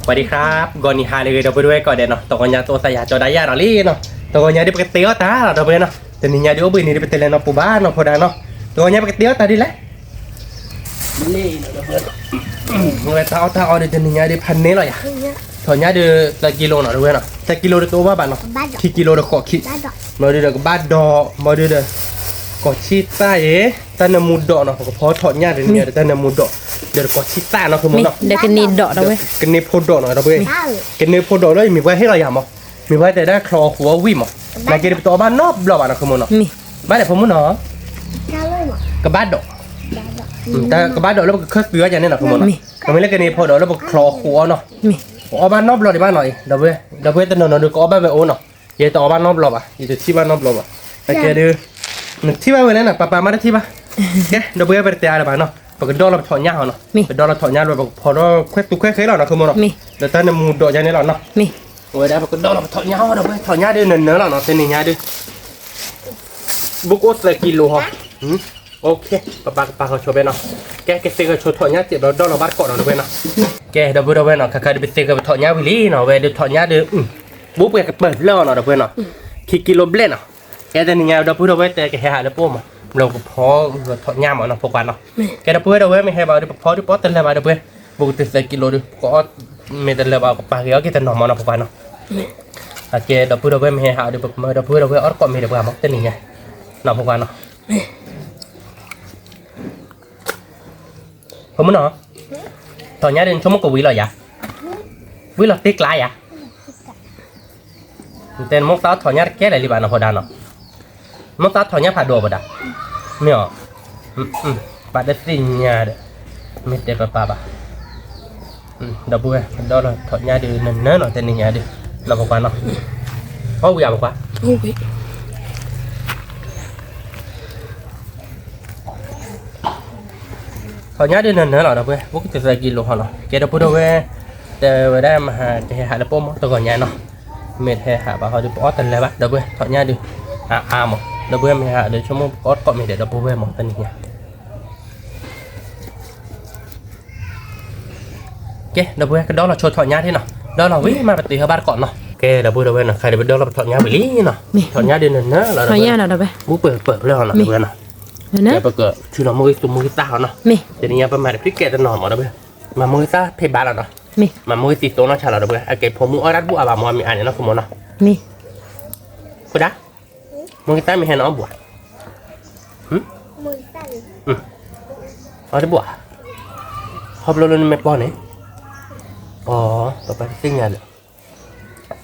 สวัสดีครับ ဂီၤနံၤဟါလၢအဂ့ၤ ဒီပုၢ်ဝဲၢ်ကိးဂၤဒဲးနီၤ, တဂီၤညါတအိၣ်သးယၤကၠီဒၣ်ယၤဒီးလံနီၤ, တဂီၤညါဒုးပကတ့အီၣ်တၢ်လီၤ ဒီပုၢ်ဝဲၢ်နီၤ, တနံၤညါဒုးအိၣ်ဘှံးနံၤဒုးပတလဲၤနီၢ်ပူၤဘၣ်နီၤ ဖိဒါနီၤ, တဂီၤညါပကတ့အီၣ်တၢ်ဒ်လဲၣ် ဝဲတၢ်အီၣ်တၢ်အီဒုးတနံၤညါဒုးဖးန့ၢ်လီၤယၤ, ထီၣ်ညါဒုးသၢကံလိနီၤ ဒီပုၢ်ဝဲၢ်နီၤ, သၢကံလိဒုးတအိၣ်ဘၣ်ဘၣ်နီၤ, ခံကံလိဒီးဃိးခံ, မ့ၢ်ဒုးဒီးကဘၣ်ဒီး မ့ၢ်ဒုးဒီး ကိးဆံသၣ်အံၤ, တၢ်နၢမူဒီးနီၤ ပကဖီထီၣ်ညၣ်ဒုးန့ၣ်ဒီးတၢ်နၢမူဒီး, ဒီးကိးဆံသၣ်နီၤ ကမ့ၢ်နီၤ, ကန့ၢ်ဖိဒီးနီၤ ဒီပုၢ်ဝဲၢ်, ကန့ၢ်ဖိဒီးလၢမ့ၢ်ပှၤဟ့ၣ်လီၤယၤမး, မ့ၢ်ပှၤတဲဒၣ်ချီအီၣ်ဃုာ်အီၣ်ဝံၣ်မး, နာ်က့ဒုးပတအီၣ်ဘၣ်နီတဘျီဘၣ်နီၤ ကမ့ၢ်နီၤ, ဘၣ်လဲၣ်ဖိမုၣ်နီၤ, ကဘၣ်ဒီး, ကဘၣ်ဒီးလၢပကခၢၣ်သုးအီၣ်ယၤန့ၣ်နီၤ ကမ့ၢ်နီၤ, ကမ့ၢ်လၢကန့ၢ်ဖိဒီးလၢပကချီအီၣ်ဃုာ်အီၣ်နီၤ, ပအီၣ်ဘၣ်နီတဘျီဒံးဘၣ်နီၤအံၤ, ဒီပုၢ်ဝဲၢ်တနီၤနီၤဒုးကအီၣ်ဘၣ်ဝဲအိၣ်နီၤ, ယတအီၣ်ဘၣ်နီတဘျီဘၣ်, ယတထံၣ်ဘၣ်နီတဘျီဘၣ်, အကဲဒုး, နထံၣ်ဘၣ်ဝဲလဲၣ်နီၤ ပၢ်ပၢ်မ့ၢ်တထံၣ်ဘၣ်, ကဲ ဒီပုၢ်ဝဲၢ်ပတတဲအါလၢၤဘၣ်နီၤ, ပကဒီလီၤပထီၣ်ညၣ်ဟီနီၤ, ပဒီလီၤထီၣ်ညၣ်လၢပကဖီထီၣ်ခွဲးသူခွဲးဃဲလီၤနီၤ ကမ့ၢ်နီၤ, ဒီးတၢ်နၢမူဒီးယၤန့ၣ်လီၤနီၤ, အဝဲဒၣ်ပကဒီလီၤပထီၣ်ညၣ်ဟီဒီပုၢ်ဝဲၢ်, ထီၣ်ညၣ်ဒုးနၢၤနၢၤလီၤနီၤ တနံၤညါဒုး ဘူးကအိၣ်သၢကံလိဟီ, ပၢ်ပၢ်ကပာ်ဃီၤဆိဖဲနီၤ, ကဲကသ့ကဆိထီၣ်ညၣ်စဲးဒီးဒီလီၤဘၣ်တကိးနီၤ ဒီပုၢ်ဝဲၢ်နီၤ, ကဲ ဒီပုၢ်ဝဲၢ်နီၤ ခါခါဒုးပသ့ကပထီၣ်ညၣ်ဝံၤလံနီၤ, အဝဲဒုးထီၣ်ညၣ်ဒုး, ဘူးပှဲၤကပၢၤဖျၢၣ်အီၤနီၤ ဒီပုၢ်ဝဲၢ်နီၤ, ခံကံလိဘျဲၣ်နီၤ, ကဲတနံၤညါဒီပုၢ်ဝဲၢ်တဲကဟဲဟးလၢပအိၣ်မး, လၢပကဖီထီၣ်ညၣ်မးနီၤ ဖိခွါနီၤ, ကဲဒီပုၢ်ဝဲၢ်ဒီပုၢ်ဝဲၢ်မ့ၢ်ဟဲဘၣ်ဒီးပဖီဒုးပအီၣ်တလၢာ်ဘၣ် ဒီပုၢ်ဝဲၢ်, ဘူးကတုၤသၢကံလိဒုး ပကအီၣ်မ့ၢ်တလၢာ်ဘၣ် ကပာ်က့ၤအီၣ်က့ၤတနီၤမးနီၤ ဖိခွါနီၤ, ကဲဒီပုၢ်ဝဲၢ်မ့ၢ်ဟဲဟးဒီးပကမၢဒီပုၢ်ဝဲၢ်ဒီပုၢ်ဝဲၢ်အီၣ်တကိးမ့ၤဒီးပှၤမး တနံၤညါ, နီၤ ဖိခွါနီၤ ဖိမုၣ်နီၤ, ထီၣ်ညၣ်ဒုးနဆိကမိၣ်ကဝံၤလီၤယၤ, ဝံၤလီၤတ့ကျါယၤ, နတဲနမိၢ်သးထီၣ်ညၣ်တကဲလဲၣ်လံဘၣ်နီၤ ဖိဒါနီၤ, မိၢ်သးထီၣ်ညၣ်ဖးဒိၣ်ဖိဒါ, မ့ၢ်အီၤ, ပာ်တသ့ၣ်ညါဒီး, မ့ၢ်တဲပၢ်ပၢ်ဘၣ်, ဒီပုၢ်ဝဲၢ် ဒီလီၤထီၣ်ညၣ်ဒုးနၢၤနၢၤနီၤ တနံၤညါဒုး, နီၤ ဖိခွါနီၤ, အီၣ်ဝံၤဧါ ဖိခွါ ထီၣ်ညၣ်ဒုးနၢၤနၢၤလီၤ ဒီပုၢ်ဝဲၢ်, ဘူးကတုၤသၢကံလိဟီနီၤ, ကဲဒီပုၢ်ဝဲၢ်, တဲဝဲဒၣ်မဟါကဟဲဟးလၢပအိၣ်မး တဂီၤညါနီၤ, မ့ၢ်တဟဲဟးဘၣ်ဟီဒုးပအီၣ်တလၢာ်ဘၣ် ဒီပုၢ်ဝဲၢ်, ထီၣ်ညၣ်ဒုး, အါအါမး ဒီပုၢ်ဝဲၢ် မ့ၢ်ဟးဒီးဆိကမိၣ်ပကအီၣ်တကိးမ့ၤဒီး ဒီပုၢ်ဝဲၢ်မး တနံၤညါ ကဲ ဒီပုၢ်ဝဲၢ်ကဒီလီၤဆိထီၣ်ညၣ်ထံနီၤ, ဒီလီၤဝံၤမးပတုၤဟဲဘၣ်တကိးနီၤ, ကဲ ဒီပုၢ်ဝဲၢ်နီၤ ခါဒုးပဒီလီၤပထီၣ်ညၣ်ဝံၤလံနီၤ, ထီၣ်ညၣ်ဒုးနၢၤနၢၤလီၤ ဒီပုၢ်ဝဲၢ်နီၤ, ဘူးပၢၤပၢၤဖျၢၣ်နီၤ ဒီပုၢ်ဝဲၢ်နီၤ, ကဲပကထုးလီၤမိၢ်ဂံၢ်သူမိၢ်ဂံၢ်သၣ်ဟီနီၤ, တနံၤညါပမၤတဖျၢၣ်ကဲတနီၤမး ဒီပုၢ်ဝဲၢ်, မၤမိၢ်ဂံၢ်သၣ်ဖဲဘၣ်လီၤနီၤ, မၤမိၢ်ဂံၢ်သံသိနီၢ်ဆါလီၤ ဒီပုၢ်ဝဲၢ်, အကဲဖိမုၣ်အီၣ်တၢ်တဘူၣ်အါဘၣ်မး မ့ၢ်အါန့ၣ်နီၤ ဖိမုၣ်နီၤ, ဖိဒါ မိၢ်ဂံၢ်သၣ်မ့ၢ်ဟဲနအီၣ်ဘူးဧါ, အီၣ်တဘူၣ်ဧါ, ခီဖျိလၢနမ့ၢ်ပီၢ်န့ၣ်, အီ ပပၢ်တသ့ၣ်ညါလၢ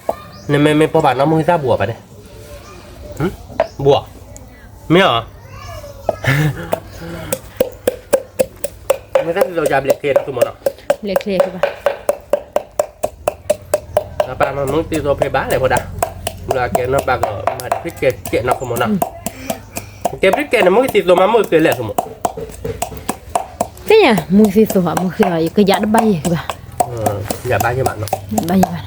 ၤ, နမ့ၢ်မ့ၢ်ပီၢ်ဘၣ်နီၢ်မိၢ်ဂံၢ်သၣ်ဘူးဧါ ပၢ်ဒဲး, ဘူးဧါ, မ့ၢ်အီၤ မ့ၢ်တၢ်သံသိယါဘျဲးချ့နီၤ သုမ့ၢ်နီၤ, ဘျဲးချ့ဘၣ်, ပၢ်မၤမုၢ်သံသိဖဲဘၣ်လဲၣ် ဖိဒါ, ဘျီကဲနီၢ်ပၢ်ကမၤတဖျၢၣ်ကဲကဲနီၤ ဖိမုၣ်နီၤ, ကဲဖျၢၣ်ကဲန့ၣ် မုၢ်သံသိမၤမုၢ်သံလဲၣ် သုမ့ၢ် သ့ၣ်ညါ မုၢ်သံသိ မုၢ်သံသိ ယကယၤတဘၣ်ယဲၢ်ကဘၣ်, ယၤဘၣ်ယဲၢ်ဘၣ်နီၤ, ဘၣ်ယဲၢ်ဘၣ်,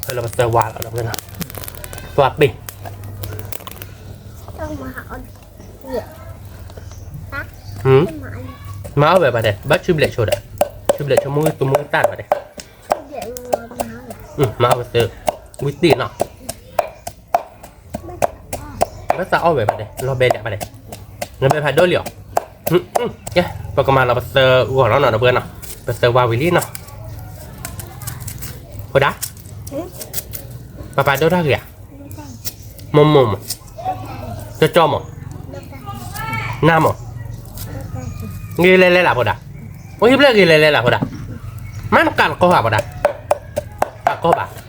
ဖဲလၢပသၢဝါလီၤ ဒီပုၢ်ဝဲၢ်နီၤ, သွါပ့ၤ မၤအီၣ်ဝဲဘၣ်ဒဲး, ဘၣ်ဆူဘျဲးဆိဒီး, ဆူဘျဲးဆိမုၢ်ဂံၢ်သူမုၢ်ဂံၢ်သၣ်ဘၣ်ဒဲး, မၤအီၣ်ဝဲသၢ, ဝံၤတ့ၢ်နီၤ, ဘၣ်သးအီၣ်ဝဲဘၣ်ဒဲး, လီၤဘဲလၢဘၣ်ဒဲး, လီၤဘဲဖးဒိၣ်လံအီၤ, ကဲ ပကမၤလီၤပသၢဂီၤလီၤနီၤ ဒီပုၢ်ဝဲၢ်နီၤ, ပသၢဝါဝံၤလံနီၤ, ဖိဒါ, ပၢ်ပၢ်ဒိၣ်တၢ်ဂ့ၤဧါ မိၢ်မိၢ်မး, ကၠီကၠီမး, နၢ်မး, ဂ့ၤလဲၤလဲၤလၢဖိဒါ, အိၣ်ဟံၣ်ဖျၢၣ်ဂ့ၤလဲၤလဲၤလၢဖိဒါ, မ့ၢ်နကးလီၤကီၢ်ဧါဖိဒါ, ကးကီၢ်ဘၣ်,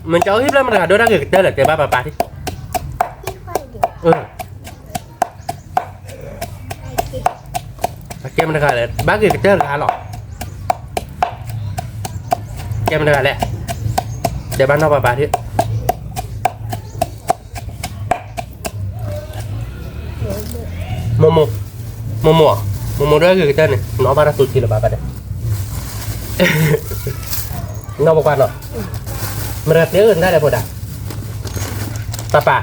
မ့ၢ်ကၠီအိၣ်ဟံၣ်ဖျၢၣ်မတၤတဂၤဒိၣ်တၢ်ဂ့ၤကတၢၢ်လဲၣ် တဲဘၣ်ပၢ်ပၢ်ထံၣ်, အကဲမတၤတဂၤလဲၣ် ဘၣ်ဂ့ၤကတၢၢ်တဂၤလီၤ, ကဲမတၤတဂၤလဲၣ်, တဲဘၣ်နီၢ်ပၢ်ပၢ်ထံၣ် မိၢ်မိၢ်, မိၢ်မိၢ်, မိၢ်မိၢ်ဒိၣ်ဂ့ၤကတၢၢ်န့ၣ် နအီၣ်ဘၣ်တၢ်သူထံလၢၤဘၣ်ဘၣ်ဒီး, နီၢ်ပကွၢ်နီၤ, မတၤတဲအၢနတၢ်လဲၣ်ဖိဒါ, ပၢ်ပၢ်,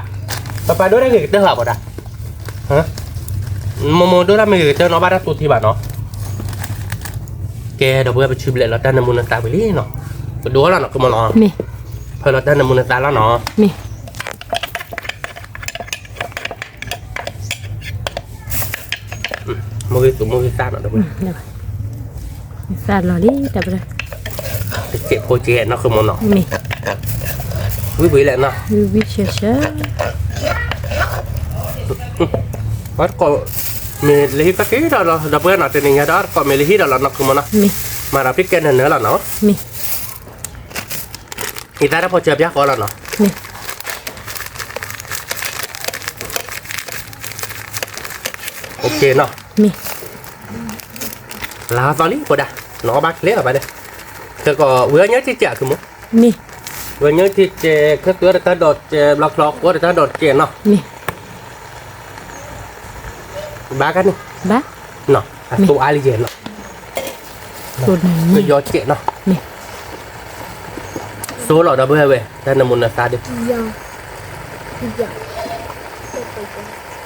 ပၢ်ပၢ်ဒိၣ်တၢ်ဂ့ၤကတၢၢ်ဟီဖိဒါ, မိၢ်မိၢ်ဒိၣ်တၢ်မ့ၢ်ဂ့ၤကတၢၢ် နအီၣ်ဘၣ်တၢ်သူထံဘၣ်နီၤ, ကဲ ဒီပုၢ်ဝဲၢ် ပဆူဘျဲးလီၤတၢ်နၢမူနသါဝံၤလံနီၤ, ပဒိလီၤနီၤ ကမီၤနီၤ, ဖၢလီၤတၢ်နၢမူနသါလီၤနီၤ, မ့ၢ်ဂ့ၤသူ မ့ၢ်ဂ့ၤသၣ်နီၤ ဒီပုၢ်ဝဲၢ်, သၣ်လီၤလံ တၢ်ပရၢ, တစဲးဖိကဲနီၤ ကမီၤနီၤ, ဝံၤဝံၤလဲၣ်နီၤ, ဝံၤဝံၤဆၢဆၢ အတကိး မ့ၢ်လၢဟံၣ်ကီၢ်က့ၤဒီးလီၤ ဒီပုၢ်ဝဲၢ်နီၤ, တနံၤညါဒီးအတကိးမ့ၢ်လၢဟံၣ်ဒီးလီၤနီၤ ကမီၤနီၤ, မၤဒီးဖံးကဲနၢၤနၢၤလီၤနီၤ, အံၤသၣ်တၢ်ဖီစၢၤပျၢ်ဃီလီၤနီၤ, အိၣ်က့ၤနီၤ, လါသီလံ ဖိဒါ, နအီၣ်ဘၣ်ကျဲလီၤဘၣ်ဒီး, ခဲကီး ဝံၤအီၣ်ညၣ်ကဲကဲ ကမီၤ, ဝံၤအီၣ်ညၣ်ကဲကဲ ခဲသုတတၢ်ဒိးကဲ ဘျီချီဃိတတၢ်ဒိးကဲနီၤ, ဘၣ်ကန့ၣ်, နီၤ အသိအါလံယဲနီၤ, ကယီကဲနီၤ, သိလီၤဒီပုၢ်ဝဲၢ် တၢ်နၢမူနသါဒီး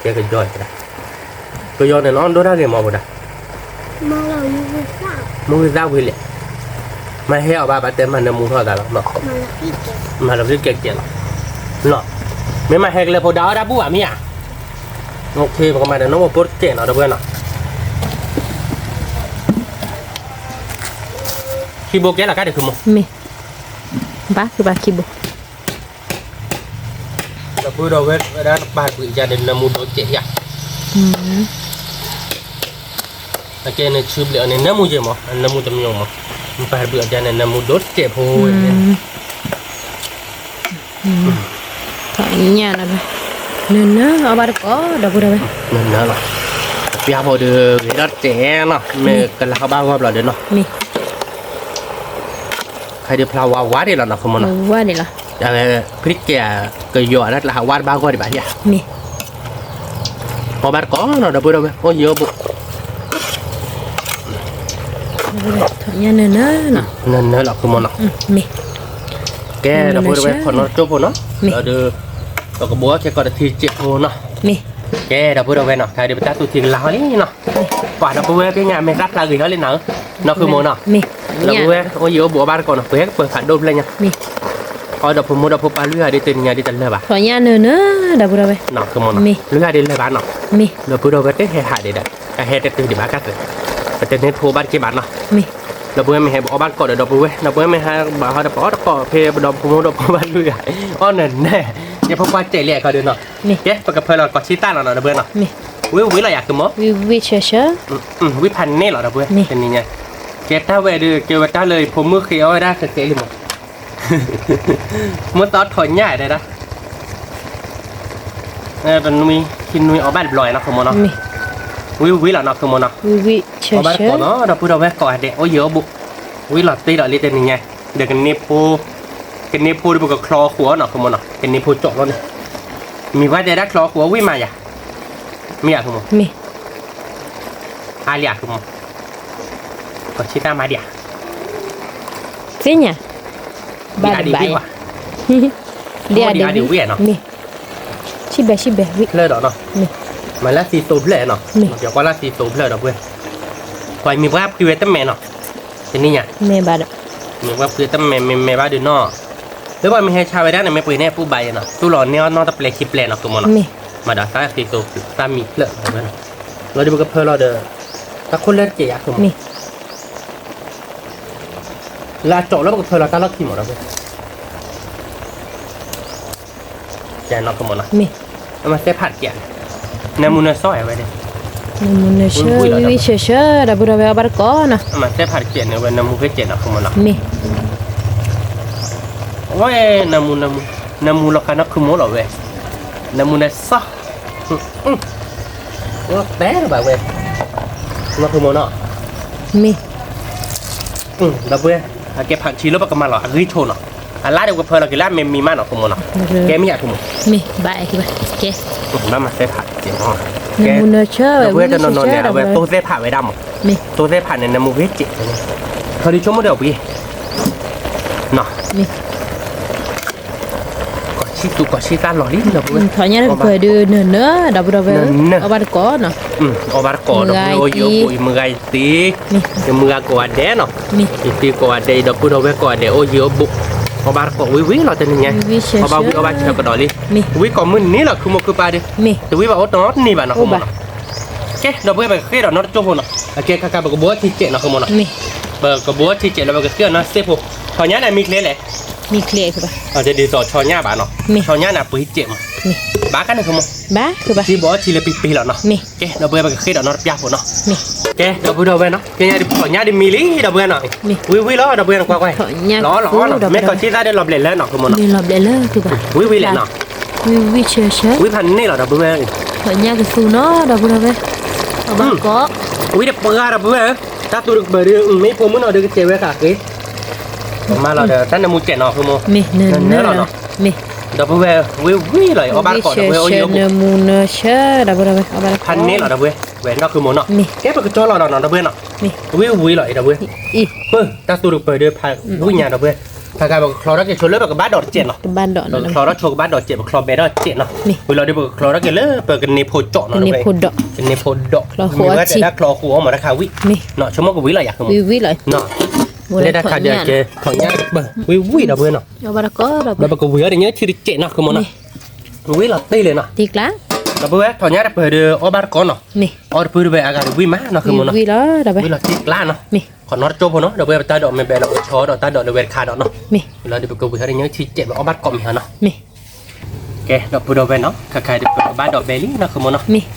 ကဲကယီကဒါ, ကယီန့ၣ်နီၤ ဒိၣ်တၢ်ဂ့ၤမီၤ ဖိဒါ, မ့ၢ်ဂ့ၤသၣ်ဝံၤလဲၣ်, မ့ၢ်ဟဲအီၤဘၣ် ဘၣ်တဲမၤနၢမူထီၣ်သးလီၤနီၤ, မၤလီၤကဲကဲလီၤ, နီၤ, မ့ၢ်မၤဟဲကလဲၤဖိဒါအီၣ်တၢ်ဘူၣ်ဘၣ်မ့ၢ်ဧါ, ပကမၤဒီးနီၢ်ဖိတစဲးနီၤ ဒီပုၢ်ဝဲၢ်နီၤ, ခံဘိကဲလီၤကါဒံး ကမီၤ, မ့ၢ်, ဘၣ်ကဘၣ်ခံဘိ ဒီပုၢ်ဒီဝဲၢ်ဝဲဒၣ် နပၢ်ဘုးယၤန့ၣ် နၢမူဒိၣ်စဲးယၤ, အကဲန့ၣ် ဆူဘျဲးအီၤန့ၣ် နၢမူယဲမး နၢမူတမံၤမး, နပၢ်ဘုးအကဲန့ၣ် နၢမူဒိၣ်စဲးဖိန့ၣ်, ညၣ်လီၤ, နၢနၢအီၣ်ဘၣ်တကိး ဒီပုၢ်ဒီဝဲၢ်, နၢနၢလီၤ, ပျၢ်ဖိဒီး ဂ့ၤထီၣ်တဲာ်နီၤ မ့ၢ်ကလၤဟီၣ်ဘၣ်ဂီၢ်ဘျီဒီးနီၤ, မ့ၢ် ခါဒီးဖျါဝါဝါဒံးလီၤနီၤ ကမီၤနီၤ, ဝါဒံးလီၤ, ဖံးကဲ ကယီၤအတၢ်ဟးဝါတဘၣ်ဂီၢ်ဒံးဘၣ်ယၤ, မ့ၢ် အီၣ်ဘၣ်တကိးနီၤ ဒီပုၢ်ဒီဝဲၢ် အိၣ်ယံၤအိၣ်ဘူး, နၢနၢလီၤ ကမီၤနီၤ, မ့ၢ် ကဲ ဒီပုၢ်ဒီဝဲၢ် ခီနီတကၠိၢ်ဖိနီၤ, ဒီး ပကဘိးခဲကီးတထံစဲးဖိနီၤ, မ့ၢ် ကဲ ဒီပုၢ်ဒီဝဲၢ်နီၤ ခါဒီးပတၢ်သူၣ်ထံကလၤဟီၣ်လံနီၤ, ပှၤဒီပုၢ်ဝဲၢ်သ့ၣ်ညါ မ့ၢ်သၣ်ဖျါဂ့ၤဟီၣ်လံနီၤ, နီၢ်ဃုမိၢ်နီၤ, ဒီပုၢ်ဝဲၢ် အိၣ်ယံၤအိၣ်ဘူးအီၣ်ဘၣ်တကိးနီၤ ပဟဲကပၢၤဖးဒိၣ်ဖျဲၣ်ညါ, အီၣ်ဒီးဖိမုၣ်ဒီးဖိပၢ်လွံၢ်ဂၤဒ်တနံၤညါဒ်တလၢာ်ဘၣ်, နီၢ်ဃုမိၢ်နီၤ, လွံၢ်ဂၤဒ်လၢာ်ဘၣ်နီၤ, ဒီပုၢ်ဒီဝဲၢ်တဟဲဟးဒံးဒီး အဟဲတတုၤဒံးဘၣ်ကသ့, ပတန့ၢ်ဖိဘၣ်တက့ၢ်ဘၣ်နီၤ, ဒီပုၢ်ဝဲၢ်မ့ၢ်ဟဲအီၣ်ဘၣ်တကိးဒီး ဒီပုၢ်ဝဲၢ် ဒီပုၢ်ဝဲၢ်မ့ၢ်ဟးဘၣ်ဟီဒီး ပအီၣ်တကိးဖဲပဒီပုၢ်ဝဲၢ်ဒီးဖိပၢ်လွံၢ်ဂၤ, အီၣ်နၢနၢ, ယဖိခွါစဲးလံအခီဒုးနီၤ, ကဲ ပကဖၢလီၤကီးဆံသၣ်လီၤနီၤ ဒီပုၢ်ဝဲၢ်နီၤ, ဝံၤဝံၤလီၤယၤ ကမီၤ, ဝံၤဖးန့ၢ်လီၤ ဒီပုၢ်ဝဲၢ် တနံၤညါ, ကဲတၢ်ဝဲဒုး ကဲဝဲတၢ်လၢဖိမုၣ်ဃ့အီၣ်ဝဲဒၣ်ဃဲးဃဲးလံမး, မ့ၢ်သီထီၣ်ညၣ်ဒဲဒၣ် တနွံ ခံနွံအီၣ်ဘၣ်တဘျီနီၤ ခိၣ်မီနီၤ, ဝံၤဝံၤလီၤနီၤ ခိၣ်မီနီၤ, အီၣ်ဘၣ်တကိးနီၤ ဒီပုၢ်ဒီဝဲၢ်ကိးဂၤဒဲး အိၣ်ယံၤအိၣ်ဘူး, ဝံၤလီၤတ့ၢ်ဒီးလံတနံၤညါ, ဒီးကန့ၢ်ဖိ, ကန့ၢ်ဖိဒီးပကချီဃိးနီၤ ခိၣ်မီနီၤ, ကန့ၢ်ဖိကၠီၣ်လီၤန့ၣ်, မ့ၢ်ပှၤတဲဒၣ်ချီဃိးဝံၤမးယၤ, မ့ၢ်ယၤ ခိၣ်မီ, အါလံယၤ ခိၣ်မီ, ကီၢ်ဆံတၢ်မၤဒံးဧါ, သ့ၣ်ညါ, ဘၣ်ဒံးဘၣ်ယၤ, ဒံးအါဒံးဝံၤ, မ့ၢ် ဆံဘဲဆံဘဲဝံၤ, ဖျၢၣ်ဒီးနီၤ, မ့ၢ်လၢသံသိဖျၢၣ်နီၤ, မ့ၢ်ပှၤကွၢ်လၢသံသိဖျၢၣ်ဒီးပှဲၤ, ပှၤမ့ၢ်ပှၤဖှံဝဲတမဲာ်နီၤ, တနံၤညါ, မ့ၢ်ဘၣ်ဒီး, မ့ၢ်ပှၤဖှံတမဲာ်မ့ၢ်မဲာ်ဘၣ်ဒီးနီၤ, လၢပှၤမ့ၢ်ဟဲဆါဝဲဒၣ်န့ၣ် မ့ၢ်ပှ့ၤန့ၢ်ပူၤဘၣ်ယဲနီၤ, သူၣ်လီၤန့ၢ်အီၣ်နီၢ်တပျဲၤခံပျဲၤနီၤ ခိၣ်မီနီၤ, မ့ၢ်ဒီးသးသံသိဖျၢၣ် သးမံဖျၢၣ်ဝဲနီၤ, လီၤဒုးပကဖၢလီၤဒီး, တၢ်ခိၣ်လၢတကဲးယၤ ခိၣ်မီ လၢအကၠီၣ်လၢပကဖၢလီၤတၢ်လီၢ်ခံမီၤဒီး, ကဲနီၤ ခိၣ်မီနီၤ, မ့ၢ်, အမၤသဲဖးတကဲး, နၢမူနၢဆၢဝဲဒၣ်, နၢမူနၢဆၢ ဝံၤဝံၤဆၢဆၢ ဒီပုၢ်ဒီဝဲၢ်အီၣ်ဘၣ်တကိးနီၤ, အမၤသဲဖးတကဲးန့ၣ် ဝဲနၢမူဂ့ၤကဲးနီၤ ခိၣ်မီနီၤ, မ့ၢ်, ဝဲ, နၢမူ, နၢမူလီၤဃာ်နီၤ ခိၣ်မီလီၤဝဲ, နၢမူနၢဆၢ တဲဘၣ်ဝဲ, နီၢ်ခိၣ်မီနီၤ, မ့ၢ်, ဒီပုၢ်ဝဲၢ်, အကဲဖးထံလၢပကမၤလီၤ အဂံၢ်ဆိနီၤ, အလါဒီးပကဖၢလီၤက့ၤလၢအမ့ၢ်မံမးနီၤ ခိၣ်မီနီၤ, ကဲမ့ၢ်ယၤ ခိၣ်မီ, မ့ၢ်, ဘၣ်အဲၣ်က့ၤဘၣ်, ကဲ, ဘၣ်မၤသဲဖးကဲးနီၤ, နၢမူနၢဆၢဝဲ, ဒီပုၢ်ဝဲၢ်တနီၤနီၤန့ၣ် အဝဲသိသဲဖးဝဲဒၣ်မး, မ့ၢ်, သိသဲဖးန့ၣ် နၢမူဂ့ၤကဲး, ခီဒုဆိကမိၣ်ဒီးဝံၤ, နီၤ, မ့ၢ် ကီၢ်ဆံသူ ကီၢ်ဆံသၣ်လီၤလံ ဒီပုၢ်ဝဲၢ်, ထီၣ်ညါတကပၤဒုး နၢနၢ ဒီပုၢ်ဒီဝဲၢ်, အီၣ်ဘၣ်တကိးနီၤ, အီၣ်ဘၣ်တကိးဒီး အိၣ်ယံၤအိၣ်ဘူးအံၤ မုၢ်ဂၤယတ့, ယမုၢ်ဂၤကိးဂၤဒဲးနီၤ, ယတ့ကိးဂၤဒဲးအံၤဒီပုၢ်ဒီဝဲၢ်ကိးဂၤဒဲး အိၣ်ယံၤအိၣ်ဘူး, အီၣ်ဘၣ်တကိးဝံၤဝံၤလီၤတနံၤညါ, အီၣ်ဘၣ်ဝံၤအီၣ်ဘၣ်ဆၢကဒီးလံ, ဝံၤကိးမုၢ်နံၤလီၤ ခုမိၢ်ခုပၢ်ဒီး, တဝံၤဘၣ်အိၣ်တနီတန့ၢ်ဘၣ်နီၤ ခုမိၢ်နီၤ, ကဲ ဒီပုၢ်ဝဲၢ် ပကဃ့ဒီးနီတကၠိဖိနီၤ, အကဲခါခါ ပကဘိးထံစဲးနီၤ ခုမိၢ်နီၤ, ပကဘိးထံစဲးလၢပကဃ့အီၤနီၤ စ့ဖိ, ထီၣ်ညါန့ၣ်မံချ့လဲၣ် မံချ့, ဒ်သိးဆီညါဘၣ်နီၤ, ဆီညါန့ၣ်ပှ့ၤစဲးမး, ဘၣ်ကန့ၣ် ခုမိၢ်, ဘၣ် ခုပၢ်, ထံဘိးထံလၢပံပ့ၤလီၤနီၤ, ကဲ ဒီပုၢ်ဝဲၢ် ပကဃ့ဒီးနီတပျၢ်ဖိနီၤ, ကဲ ဒီပုၢ်ဒီဝဲၢ်နီၤ, ကဲညါဒ်ထီၣ်ညါဒ်မံလံ ဒီပုၢ်ဝဲၢ်နီၤ, ဝံၤဝံၤလီၤ ဒီပုၢ်ဝဲၢ်နီၤ ကွၢ်ကွၢ်, လီၤလီၤနီၤ မ့ၢ်ထီၣ်ထံသၣ်ဒီးလီၤဘျဲးလၢနီၤ ခုမိၢ်နီၤ, ဝံၤဝံၤလဲၣ်နီၤ, ဝံၤဖးန့ၢ်လီၤ ဒီပုၢ်ဝဲၢ်, ဝံၤတပှၢ် ဒီပုၢ်ဝဲၢ်, တၢ်သူတကပၤဒီး မ့ၢ်ဖိမုၣ်နီၤဒီးကစဲးဝဲဃာ်ဃ့, မၤလီၤဒီး တၢ်နၢမူစဲးနီၤ ခုမိၢ်, နၢလီၤနီၤ, ဒီပုၢ်ဝဲၢ် ဝံၤဝံၤလီၤ အီၣ်ဘၣ်တကိး ဒီပုၢ်ဝဲၢ် အိၣ်ယံၤအိၣ်ဘူး, နၢမူနၢဆၢ ဒီပုၢ်ဒီဝဲၢ် ဖးန့ၢ်လီၤ ဒီပုၢ်ဝဲၢ်နီၤ ခုမိၢ်နီၤ, ကဲ ပကကၠီလီၤနီၤ ဒီပုၢ်ဝဲၢ်နီၤ, ဝံၤဝံၤလီၤအံၤ ဒီပုၢ်ဝဲၢ်, တၢ်သူတကပၤဒီးဖးဝံၤညါ ဒီပုၢ်ဝဲၢ်, ခါခါ ပကချီထီၣ်က့ၤဆိလၢပကဘၣ်ဒိးတစဲးနီၤ, ပကချီထီၣ်ဆိကဘၣ်ဒိးစဲး ပချီဘဲထီၣ်စဲးနီၤ, ဝံၤလီၤဒီး ပကချီထီၣ်က့ၤလၢပကန့ၢ်ဖိကၠိနီၤ ဒီပုၢ်ဝဲၢ်, ကန့ၢ်ဖိဒီး, မ့ၢ်ဝဲတဲဒၣ်ချီဃိအီၣ်မးတခါဝံၤ, ဆိကမိၣ်ကဝံၤလီၤယၤ ခုမိၢ်နီၤ, လၢတၢ်ခါဒီးကဲ ထီၣ်ညါတပၤ ဝံၤဝံၤ ဒီပုၢ်ဝဲၢ်နီၤ, ဒီးပကဝံၤအီၤဒီးညၢထံတစဲးနီၤ ခုမိၢ်နီၤ, ဝံၤလီၤတ့ၢ်လံနီၤ, ဒီပုၢ်ဝဲၢ် ထီၣ်ညါတပၤဒီး အီၣ်ဘၣ်တကိးနီၤ, အီၣ်တပၤဒီးဝဲအဂၤဒီးဝံၤမးနီၤ ခုမိၢ်နီၤ, ဝံၤလီၤတပၤ, ခီနီတကၠိဖိနီၤ ဒီပုၢ်ဝဲၢ် ပတၢ်ဒိးမ့ၢ်ဘဲလီၤ ပဆီဒီးတၢ်ဒိးလၢဝဲတခါဒီးနီၤ, လီၤဒီးပကဝံၤအီၤဒီးညၢထံတစဲး ပအီၣ်ဘၣ်တကိးမ့ၢ်ဟီနီၤ, ကဲ ဒီပုၢ်ဒီဝဲၢ်နီၤ ခါခါဒီးပကဘၣ်ဒိးဘဲလံနီၤ ခုမိၢ်နီၤ,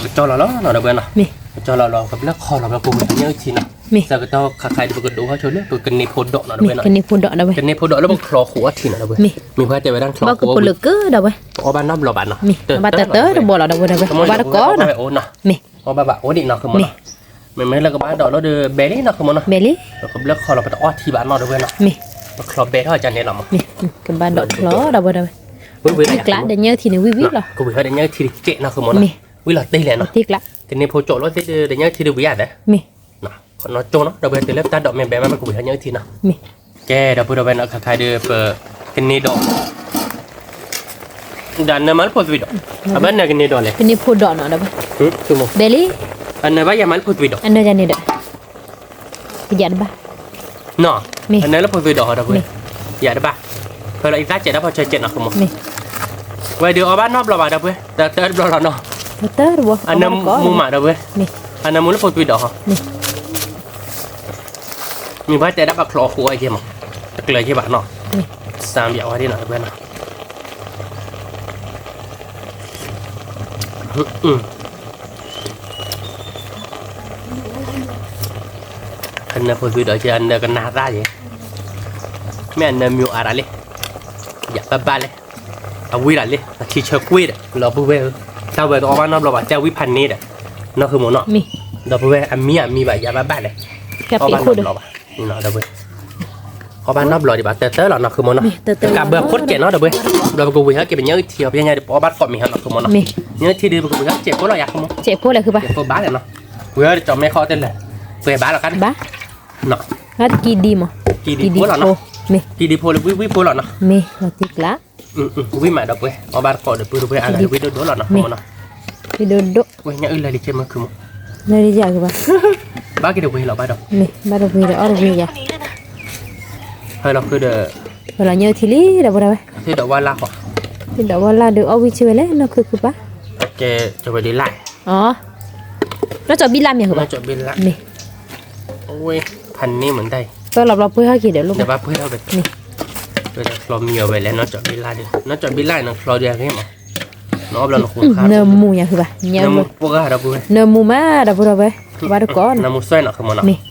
ကကၠီလီၤလီၤနီၤ ဒီပုၢ်ဝဲၢ်နီၤ, ကကၠီလီၤလီၤ ကဘျၢၣ်ခီလီၤ ပကဝံၤညၢထံနီၤ, ဆၢကတီၢ်ခါခါဒီး ပကဒိးထီၣ်ဆိလၢပကန့ၢ်ဖိဒီးနီၤ ဒီပုၢ်ဝဲၢ်နီၤ, ကန့ၢ်ဖိဒီးလၢပချီဃိအီထံနီၤ ဒီပုၢ်ဝဲၢ်, မ့ၢ်ပှၤတဲဝဲဒၣ်ချီဃိအီၣ်ပလၢကဒီးဝဲ, ပအီၣ်ဘၣ်နီတဘျီဘၣ်နီၤ, ဘၣ်တတၢတဘီလီၤ ဒီပုၢ်ဝဲၢ် ပအီၣ်ဘၣ်တကိးနီၤ, အီၣ်ဘၣ်ဘၣ်အိၣ်ဒံးနီၤ ခုမိၢ်နီၤ, မ့မ့ၢ်လၢကဘၣ်ဒိးလီၤဒီးဘဲလံနီၤ ခုမိၢ်နီၤ, ဘဲလံ, ကဘျၢၣ်ခီလီၤ ပတအီၣ်ထံဘၣ်နီၤ ဒီပုၢ်ဝဲၢ်နီၤ, ပချီဘဲထီၣ်ကန့ၣ်လီၤမး, ကဘၣ်ဒိးချီ ဒီပုၢ်ဝဲၢ်, ဝံၤဝံၤလီၤ ဒီးညၢထံန့ၣ် ဝံၤဝံၤလီၤ, ကဝံၤဟီဒီးညၢထံတစဲးနီၤ ခုမိၢ်နီၤ, ဝံၤလီၤတ့ၢ်လဲၣ်နီၤ, ကန့ၢ်ဖိကၠိလီၤသ့ၣ်ဒီးညၢထံဒီးဝံၤယၤသ့, နီၤ ကနီၣ်ကၠိနီၤ ဒီပုၢ်ဝဲၢ် တုၤလၢပတၢ်ဒိးမ့ၢ်ဘဲမး ပကဝံၤဟီညၢထံနီၤ, ကဲ ဒီပုၢ်ဒီဝဲၢ်နီၤ ခါခါဒီးပကန့ၢ်ဒီး, ဒီးနၢမၤလၢဖိသွံဒီး, အဘၣ်နၢကန့ၢ်ဒီးလဲၣ်, ကန့ၢ်ဖိဒီးနီၤ ဒီပုၢ်ဝဲၢ်, ဘဲလံ, အနၢဘၣ်ယၤမၤလၢဖိသွံဒီး, အနၢယၤန့ၣ်ဒီး, ယၤတဘၣ်, နီၤ, အနၢလၢဖိသွံဒီးဟီ ဒီပုၢ်ဝဲၢ်, ယၤတဘၣ်, ဖဲလီၤအံသၣ်စဲးဒီးဖီဆၢစဲးနီၤ ခုမိၢ်, ဝဲဒုးအီၣ်ဘၣ်နီတဘျီဘၣ် ဒီပုၢ်ဝဲၢ်, တၢတၢတဘျီလီၤနီၤ, အနၢမူမး ဒီပုၢ်ဝဲၢ်, အနၢမူလၢဖိသွံဒီးဟီ မ့ၢ်ပှၤတဲဒၣ်ပချီဃိအီၣ်က့မး, တကျၢၤက့ဘၣ်နီၤ, စၢ်ဘၣ်ဝဲဒၣ်နီၤ ဒီပုၢ်ဝဲၢ်နီၤ, အနၢဖိသွံဒီးက့ အနၢကနၣ်သၣ်က့, မ့ၢ်အနၢမံၤအါရၤလံ, ယၤဘၣ်ဘၣ်လဲၣ်, အဝံၤရၤလံ အထံဆၢကွံာ်ဒီး ဒီပုၢ်ဝဲၢ်ဧၢ, တၢ်ဝဲကအီၣ်ဘၣ်နီတဘျီဘၣ် တၢ်ဝံဖးန့ၣ်ဒီး, နီၤ ခုမိၢ်နီၤ, ဒီပုၢ်ဝဲၢ် အမံၤအမံၤဘၣ် ယၤဘၣ်ဘၣ်လဲၣ်, အီၣ်ဘၣ်နီတဘျီဘၣ်, ဒီပုၢ်ဝဲၢ်, အီၣ်ဘၣ်နီတဘျီဒံးဘၣ် တၢတၢလီၤနီၤ ခုမိၢ်နီၤ, ကဘၢခိၣ်တစဲးနီၤ ဒီပုၢ်ဝဲၢ်, ဒီးပကဝံၤဟဲက့ၤပညၢထံအီၤ ပညၣ်ဒီး ပအီၣ်ဘၣ်တကိးမ့ၢ်ဟီနီၤ ခုမိၢ်နီၤ, ညၢထံဒီး ပကဝံၤဟဲက့ၤကိးလီၤယၤ ခုမိၢ်, ကိးဘၣ်လဲၣ်နီၤ, ဝံၤဟဲတကၠီၤမဲခီတလဲၣ်, ပှဲၤဘၣ်လီၤကါန့ၣ်, ကံဒံမး, ကံဒံဖိလီၤနီၤ, ကံဒံဖိလၢဝံၤဝံၤဖိလီၤနီၤ, မ့ၢ်လီၤတံၢ်ကျါ ဝံၤမး ဒီပုၢ်ဝဲၢ် အီၣ်ဘၣ်တကိးဒီး ပုၢ်တဝဲၢ်အဂၤဝံၤဒိၣ်ဒိၣ်လီၤနီၤ မ့ၢ်, ဝံၤဒိၣ်ဒိၣ်, ဝဲညၣ်အုၣ်လၢလံကဲမုၢ် ခုမိၢ်, လၢလံယၤကဘၣ်, ဘၣ်က့ၤဒီးဝံၤလီၤဘၣ်ဒီး, မ့ၢ်ဘၣ်ဒီးဝံၤဒီး အီၣ်ဒီးဝံၤယၤ, ဟဲလီၤဃုဒီး, ဟဲလီၤညၢထံလံ ဒီပုၢ်ဝဲၢ်, သ့ၣ်ဒီးဝါလၢ်ဃီ, သ့ၣ်ဒီးဝါလၢ်ဒီး အီၣ်ဝံၤဆံဝဲလဲၣ် နီၢ်ခုခုပၢ်, ကဲ, ကဝဲဒ်လဲၣ် အီ, နီၢ်ကၠီဘံလၢ်မ့ၢ်, နီၢ်ကၠီဘံလၢ်, မ့ၢ်, ဖးန့ၢ်မတၤ, ပၢလီၤဘျီပှ့ၤဟီက့ၤဒီးလိၣ်, ပှ့ၤဟီက့ၤ, ချီမံအီၤဝဲလဲၣ် နီၢ်ကၠီဘံလၢ်ဒီး, နီၢ်ကၠီဘံလၢ်န့ၣ် ချီဒံးအဂ့ၢ်မး, နအီၣ်ဘျီနဃိခါ, နၢမူညါဃုဘၣ်, နၢမူပှဲၤဂၤဒီပုၢ်ဝဲၢ်, နၢမူမးဒီပုၢ်ဝဲၢ်, ဘၣ်တကိး, နၢမူစွဲနီၤ ခုမိၢ်နီၤ, မ့ၢ်,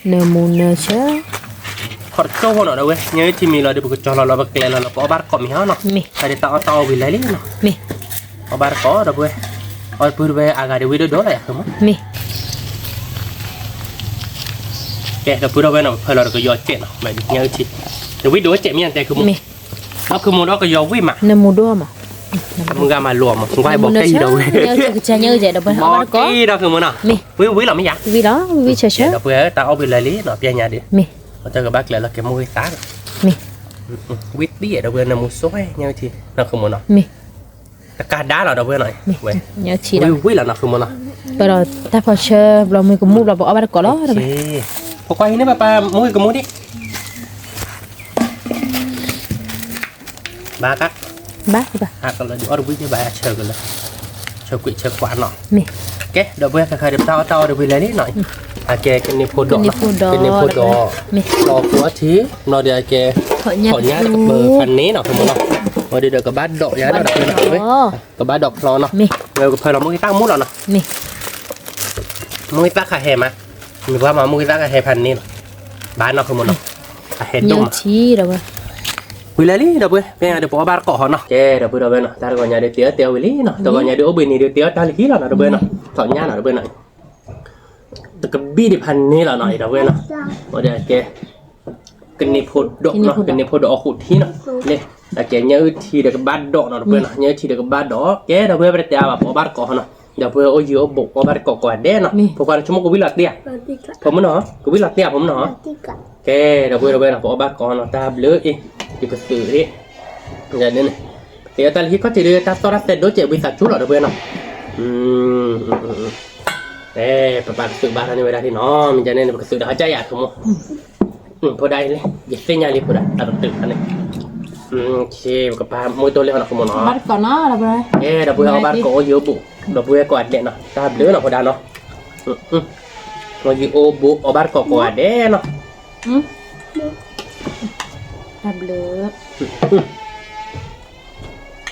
နၢမူနၢဆၢ ခီၣ်တကၠိဖိနီၤ ဒီပုၢ်ဝဲၢ်, ညၢထံမံၤလီၤဒီး ပကကၠီလီၤလီၤ ပကျဲလီၤလီၤ ပအီၣ်ဘၣ်တကိးမ့ၢ်ဟီနီၤ, မ့ၢ်, တၢ်ဒ်တၢ်အီၣ်တၢ်အီဝံၤလဲၣ်လံနီၤ, မ့ၢ်, အီၣ်ဘၣ်တကိး ဒီပုၢ်ဝဲၢ်, အီၣ်ပုၢ်တဝဲၢ်အဂၤဒီးဝံၤဒိၣ်ဒိၣ်လီၤယၤ ခုမိၢ်, မ့ၢ်, ကဲ ဒီပုၢ်ဝဲၢ်နီၤ ပဖၢလီၤဒီးကယီၤစဲးနီၤ ညၢထံ, ဒီးဝံၤဒိၣ်စဲးမ့ၢ်တဲ ခုမိၢ်, မ့ၢ်, ဒီးခုမိၢ်ဒီးကယီၤဝံၤမး, နမူဒိၣ်မး, မူဂါမးလီၤမး, မူဂါဘီကဲအံၤဒီးဝဲ, ဘီကဲအံၤဒီး ခုမိၢ်နီၤ, မ့ၢ်, ဝံၤဝံၤလီၤမ့ၢ်ယၤ, ဝံၤလီၤ, ဝံၤဝံၤဆၢဆၢ, ဒီပုၢ်ဝဲၢ် တၢ်အီၣ်ဝံၤလဲၣ်လံနီၤ ပညါဒီး, မ့ၢ်, အတၢ်ကဘၣ်ကျဲလီၤကဲမိၢ်ဂ့ၤသး, မ့ၢ်, ဝံၤသံဒီပုၢ်ဝဲၢ် နၢမူစွဲညၢထံ, နီၤ ခုမိၢ်နီၤ, မ့ၢ်, တကးဒါလီၤ ဒီပုၢ်ဝဲၢ်နီၤ, ဝံၤဝံၤလီၤနီၤ ခုမိၢ်နီၤ, ပဒီးတၢ်ဖီၣ်ဆၢဘျီမုၢ်ကမူၣ်ဘျီ ပအီၣ်ဘၣ်တကိးလီၤ. ဖိခွါဟံးန့ၢ်ပၢ်ပၢ်မူၢ်ကမူၣ်ဒံး ဘၣ်က ဘၣ် ဟးကလၢာ်ဒုးအီၣ်တဝံၣ်ကဘၣ်ဆၢကလၢာ် ဆၢကွံာ်ဆၢကွၢ်နီၤ. ကဲ ဒီပုၢ်ဝဲၢ် ခဲခါဒီးပတၢ်အီၣ်တၢ်အီတဝံၤလဲၣ်လံနီၤ. အကဲကန့ၢ်ဖိဒီးနီၤ ကန့ၢ်ဖိဒီး ဒီးဖိအထံ ဘျီဒီးအကဲ ထီၣ်ညၣ်တပၢၤဖးန့ၣ်နီၤ ဖိမုၣ်နီၤ. ဝဲဒုးဒီးကဘၣ်ဒီးယၤနီၤ ဒီပုၢ်ဝဲၢ်နီၤ ကဘၣ်ဒီးချီနီၤ. ဝဲကဖၢလီၤမူကံၢ်တၢ်မူလီၤနီၤ. မူကံၢ်တၢ်ခးဟဲမး မ့ၢ်ပှၤမၤမူကံၢ်တၢ်ခးဟဲဖးန့ၣ်လီၤ. ဘၣ်နီၤ ဖိမုၣ်နီၤ အဟဲဒိၣ်မး ဝံၤလဲၣ်လံ ဒီပုၢ်ဝဲၢ် ဖဲညါဒီးပအီၣ်ဘၣ်တကိးဟီနီၤ. ကဲ ဒီပုၢ်ဝဲၢ်နီၤ တၢ်တဂီၤညါဒုးတဲအီၣ်တဲအီၣ်ဝံၤလံနီၤ တဂီၤညါဒုးအိၣ်ဘှံးနံၤဒုးတဲအီၣ်တၢ်လၢခံလီၤနီၤ ဒီပုၢ်ဝဲၢ်နီၤ ထီၣ်ညၣ်နီၤ ဒီပုၢ်ဝဲၢ်နီၤ တကဘံၣ်ဒံးဖးန့ၣ်လီၤနီၤ အံၤဒီပုၢ်ဝဲၢ်နီၤ ဝဲဒၣ်ကဲ ကန့ၢ်ဖိဒီးနီၤ ကန့ၢ်ဖိဒီးအီၣ်ဃိၣ်ထံနီၤ လၢ အကဲညၣ်အုၣ်ထံဒီးကဘၣ်ဒီးနီၤ ဒီပုၢ်ဝဲၢ်နီၤ ညၣ်အုၣ်ထံဒီးကဘၣ်ဒီး ကဲ ဒီပုၢ်ဝဲၢ် ပတတဲအါဘၣ် ပအီၣ်ဘၣ်တကိးဟီနီၤ ဒီပုၢ်ဝဲၢ်အိၣ်ယံၤအိၣ်ဘူး ပအီၣ်ဘၣ်တကိးကိးဂၤဒဲးနီၤ ဖိခွါန့ၣ် ဆိကမိၣ်ကဝံၣ်လီၤတံၢ်ဧါ ဖိမုၣ်နီၤ ကဝံၣ်လီၤတံၢ်ဧါ ဖိမုၣ်နီၤ ကဲ ဒီပုၢ်ဝဲၢ် ဒီပုၢ်ဝဲၢ်နီၤ ပအီၣ်ဘၣ်တကိးနီၤ တၢ်ဘျုးအံၤ ယကသုးအံၤ ယၤဒ်န့ၣ် ပတဲအတၢ်လၢဟံၣ်ခီၣ်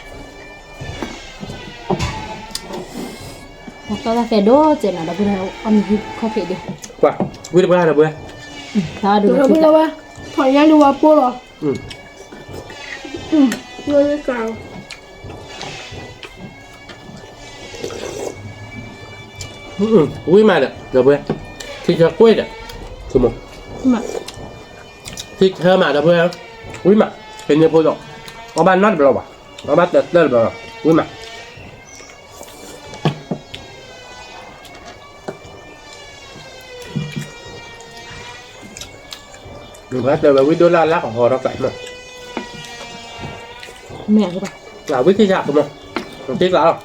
ထံးဒီး တၢ်သီၣ်တၢ်သဲဒိၣ်ကဲးဝံသးစူၤလီၤ ဒီပုၢ်ဝဲၢ်နီၤ အဲ ပပာ်ကသုးဘၣ်ထီၣ်န့ၢ်ဝဲဒၣ်ထံၣ်နီၤ မ့ၢ်ကဲန့ၣ် ပကသုးဒီးဟီၣ်ကၢ်ယၤ ဖိမုၣ် ဖိဒါအံၤလံ ယသ့ၣ်ညါလံ ဖိဒါ တၢ်တတုာ်န့ၣ် ပကပာ်မူဒိၣ်လံနီၤ ဖိမုၣ်နီၤ အဲ ဒီပုၢ်ဝဲၢ် အီၣ်ဘၣ်တကိးအိၣ်ယံၤအိၣ်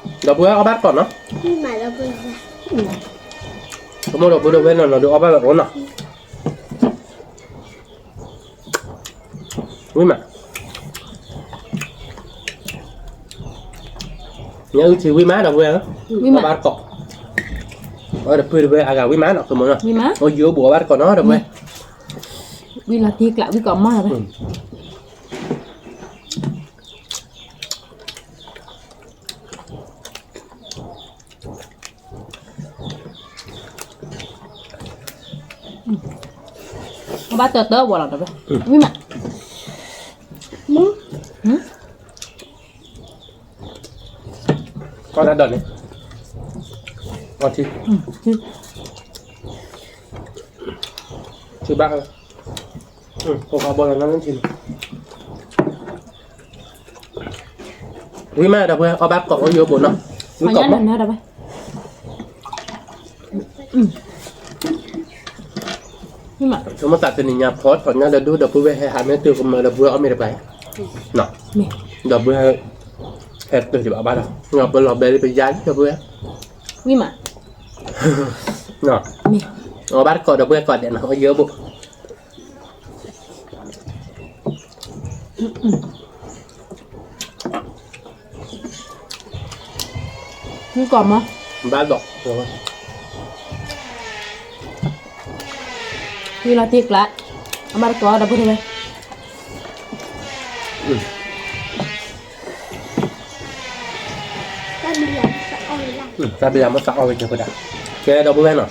ဘူး ဒီပုၢ်ဝဲၢ်ကိးဂၤဒဲးနီၤ တၢ်ဘျုးနီၤ ဖိဒါနီၤ အိၣ်ယံၤအိၣ်ဘူး အီၣ်ဘၣ်တကိးကိးဂၤဒဲးနီၤ တၢ်ဘျုး တၢ်သီၣ်တၢ်သဲဒိၣ်ကဲးနီၤ ဒီပုၢ်ဝဲၢ် အီၣ်မ့ၤဟံၣ်ခီၣ်ထံးဒံး ကွၢ် ဝံတပှၢ် ဒီပုၢ်ဝဲၢ် ဒီပုၢ်ဝဲၢ် ထီၣ်ညၣ်ဒုးဝဲပိၢ်လီၤ ဝံၣ်မးဒီး ဒီပုၢ်ဝဲၢ် ထံဆၢကွ့ၢ်ဒီး ဆိကမိၣ် ထံဆၢမး ဒီပုၢ်ဝဲၢ် ဝံၣ်မး ကန့ၢ်ဖိဒီး အီၣ်ဘၣ်နီတဘျီဘၣ် အီၣ်ဘၣ်တၢၢ်တၢၢ်တဘျီ ဝံၣ်မး ဘၣ်တဲဝဲဝံၣ်ဒိၣ်လၢ်လၢ်ကဟီထီၣ်ကျးမး မ့ၢ်အဝံၣ်ခံဆးကမး တ့ကျးလီၤ ဒီပုၢ်ဝဲၢ်အီၣ်ဘၣ်တကိးနီၤ ကမိၣ်ဒီပုၢ်ဒီဝဲၢ်နီၤနီၤ ဒုးအီၣ်ဘၣ်ဝဲအိၣ်နီၤ ဝံၣ်မး ညၣ်အုၣ်ထံဝံၣ်မး ဒီပုၢ်ဝဲၢ်ဧၢ အီၣ်ဘၣ်တကိး အီၣ်ဒီပုၢ်ဒီဝဲၢ်အဂၤဝံၣ်မးနီၤ ကမိၣ်နီၤ အိၣ်ယံၤအိၣ်ဘူးအီၣ်ဘၣ်တကိးနီၤ ဒီပုၢ်ဝဲၢ် ဝံၣ်လီၤတံၢ်ကျးဝံၣ်ကိးမး အဘၣ်တၢၢ်တၢၢ်ဝဲလီၤ ဒီပုၢ်ဝဲၢ် ဝံၣ်မး ကီၢ်တၢ်ဒီးန့ၣ် အီထံ ထံဘၣ် ဖိခွါဘီလီၤနီၢ်ထံန့ၣ် ဝံၣ်မး ဒီပုၢ်ဝဲၢ် အီၣ်ဘၣ်ကိးအိၣ်ယံၤအိၣ်ဘူးနီၤ ဝံၣ်ကိးမး ဆိကမိၣ်သးတနံၤညါဖီထီၣ်ညါဒီးဒူၣ် ဒီပုၢ်ဝဲၢ်ဟဲဟးမ့ၢ်တုၤကမၢဒီပုၢ်ဝဲၢ်အီၣ်မ့ၤတပှၤ ဒီပုၢ်ဝဲၢ် ဟဲတုၤဒံးဘၣ်ဘၣ်ဒီး ပလီၤဘဲလၢပယါလံ ဒီပုၢ်ဝဲၢ် ဝံၣ်မး အီၣ်ဘၣ်တကိးဒီပုၢ်ဝဲၢ်ကိးဒဲးနီၤ အိၣ်ယံၤအိၣ်ဘူး ဝံၣ်ကိးမး ဘၣ်ဒီး ဝံၣ်လီၤတံၢ်ကျး အဘၣ်တကိးဒီပုၢ်ဝဲၢ် တၢ်ဘျုးယၤမ့ၢ်သးအီၣ်ဝဲကဲဖိဒၣ် ကဲဒီပုၢ်ဝဲၢ်နီၤ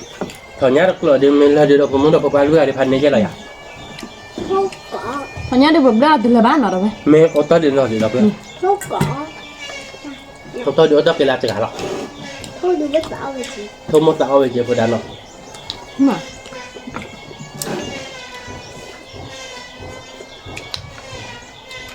ထီၣ်ညါတကျိၤဒ်မ့ၢ်လၢဒ်ဒီးဖိမုၣ်ဒီးဖိပၢ်လွံၢ်ဂၤဒ်ဖးန့ၢ်ကဲလီၤယၤ ထီၣ်ညါဒ်ပဘျၢအီၤတုၤလၢၤဘၣ်နီၤ ဒီပုၢ်ဝဲၢ် မ့ၢ်အိၣ်တ့ၢ်ဒ်နီၢ်ဒ်ဒီပုၢ်ဝဲၢ် အိၣ်တ့ၢ်ဒ်အိၣ်တ့ၢ်က့ၤလၢတဂၤလီၤ ဖိမုၣ်သးအီၣ်ဝဲကဲဖိဒၣ်နီၤ အီၣ်ဘၣ်တကိးဒီပုၢ်ဝဲၢ်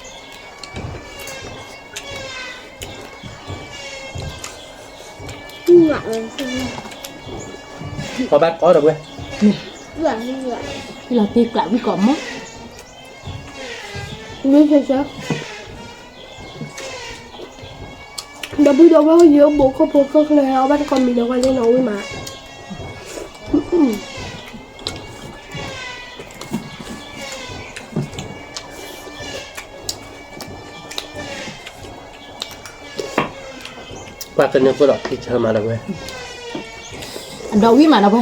လီၤတံၢ်ကျးဝံၣ်ကိးမး မ့ၢ်ဆၢဆၢ ဒီပုၢ်ဒီဝဲၢ် ယိၤဘိးခိၣ်ဖိခဲလၢာ် အီၣ်ဘၣ်တကိးမံၤဒီးဝဲလၢနီၣ်ဝံၣ်မး. ပှၤကနၢၤဖိဒီး ထံဆၢမးဒီးဝဲ, အဒီးဝံၣ်မးဒီးဝဲ,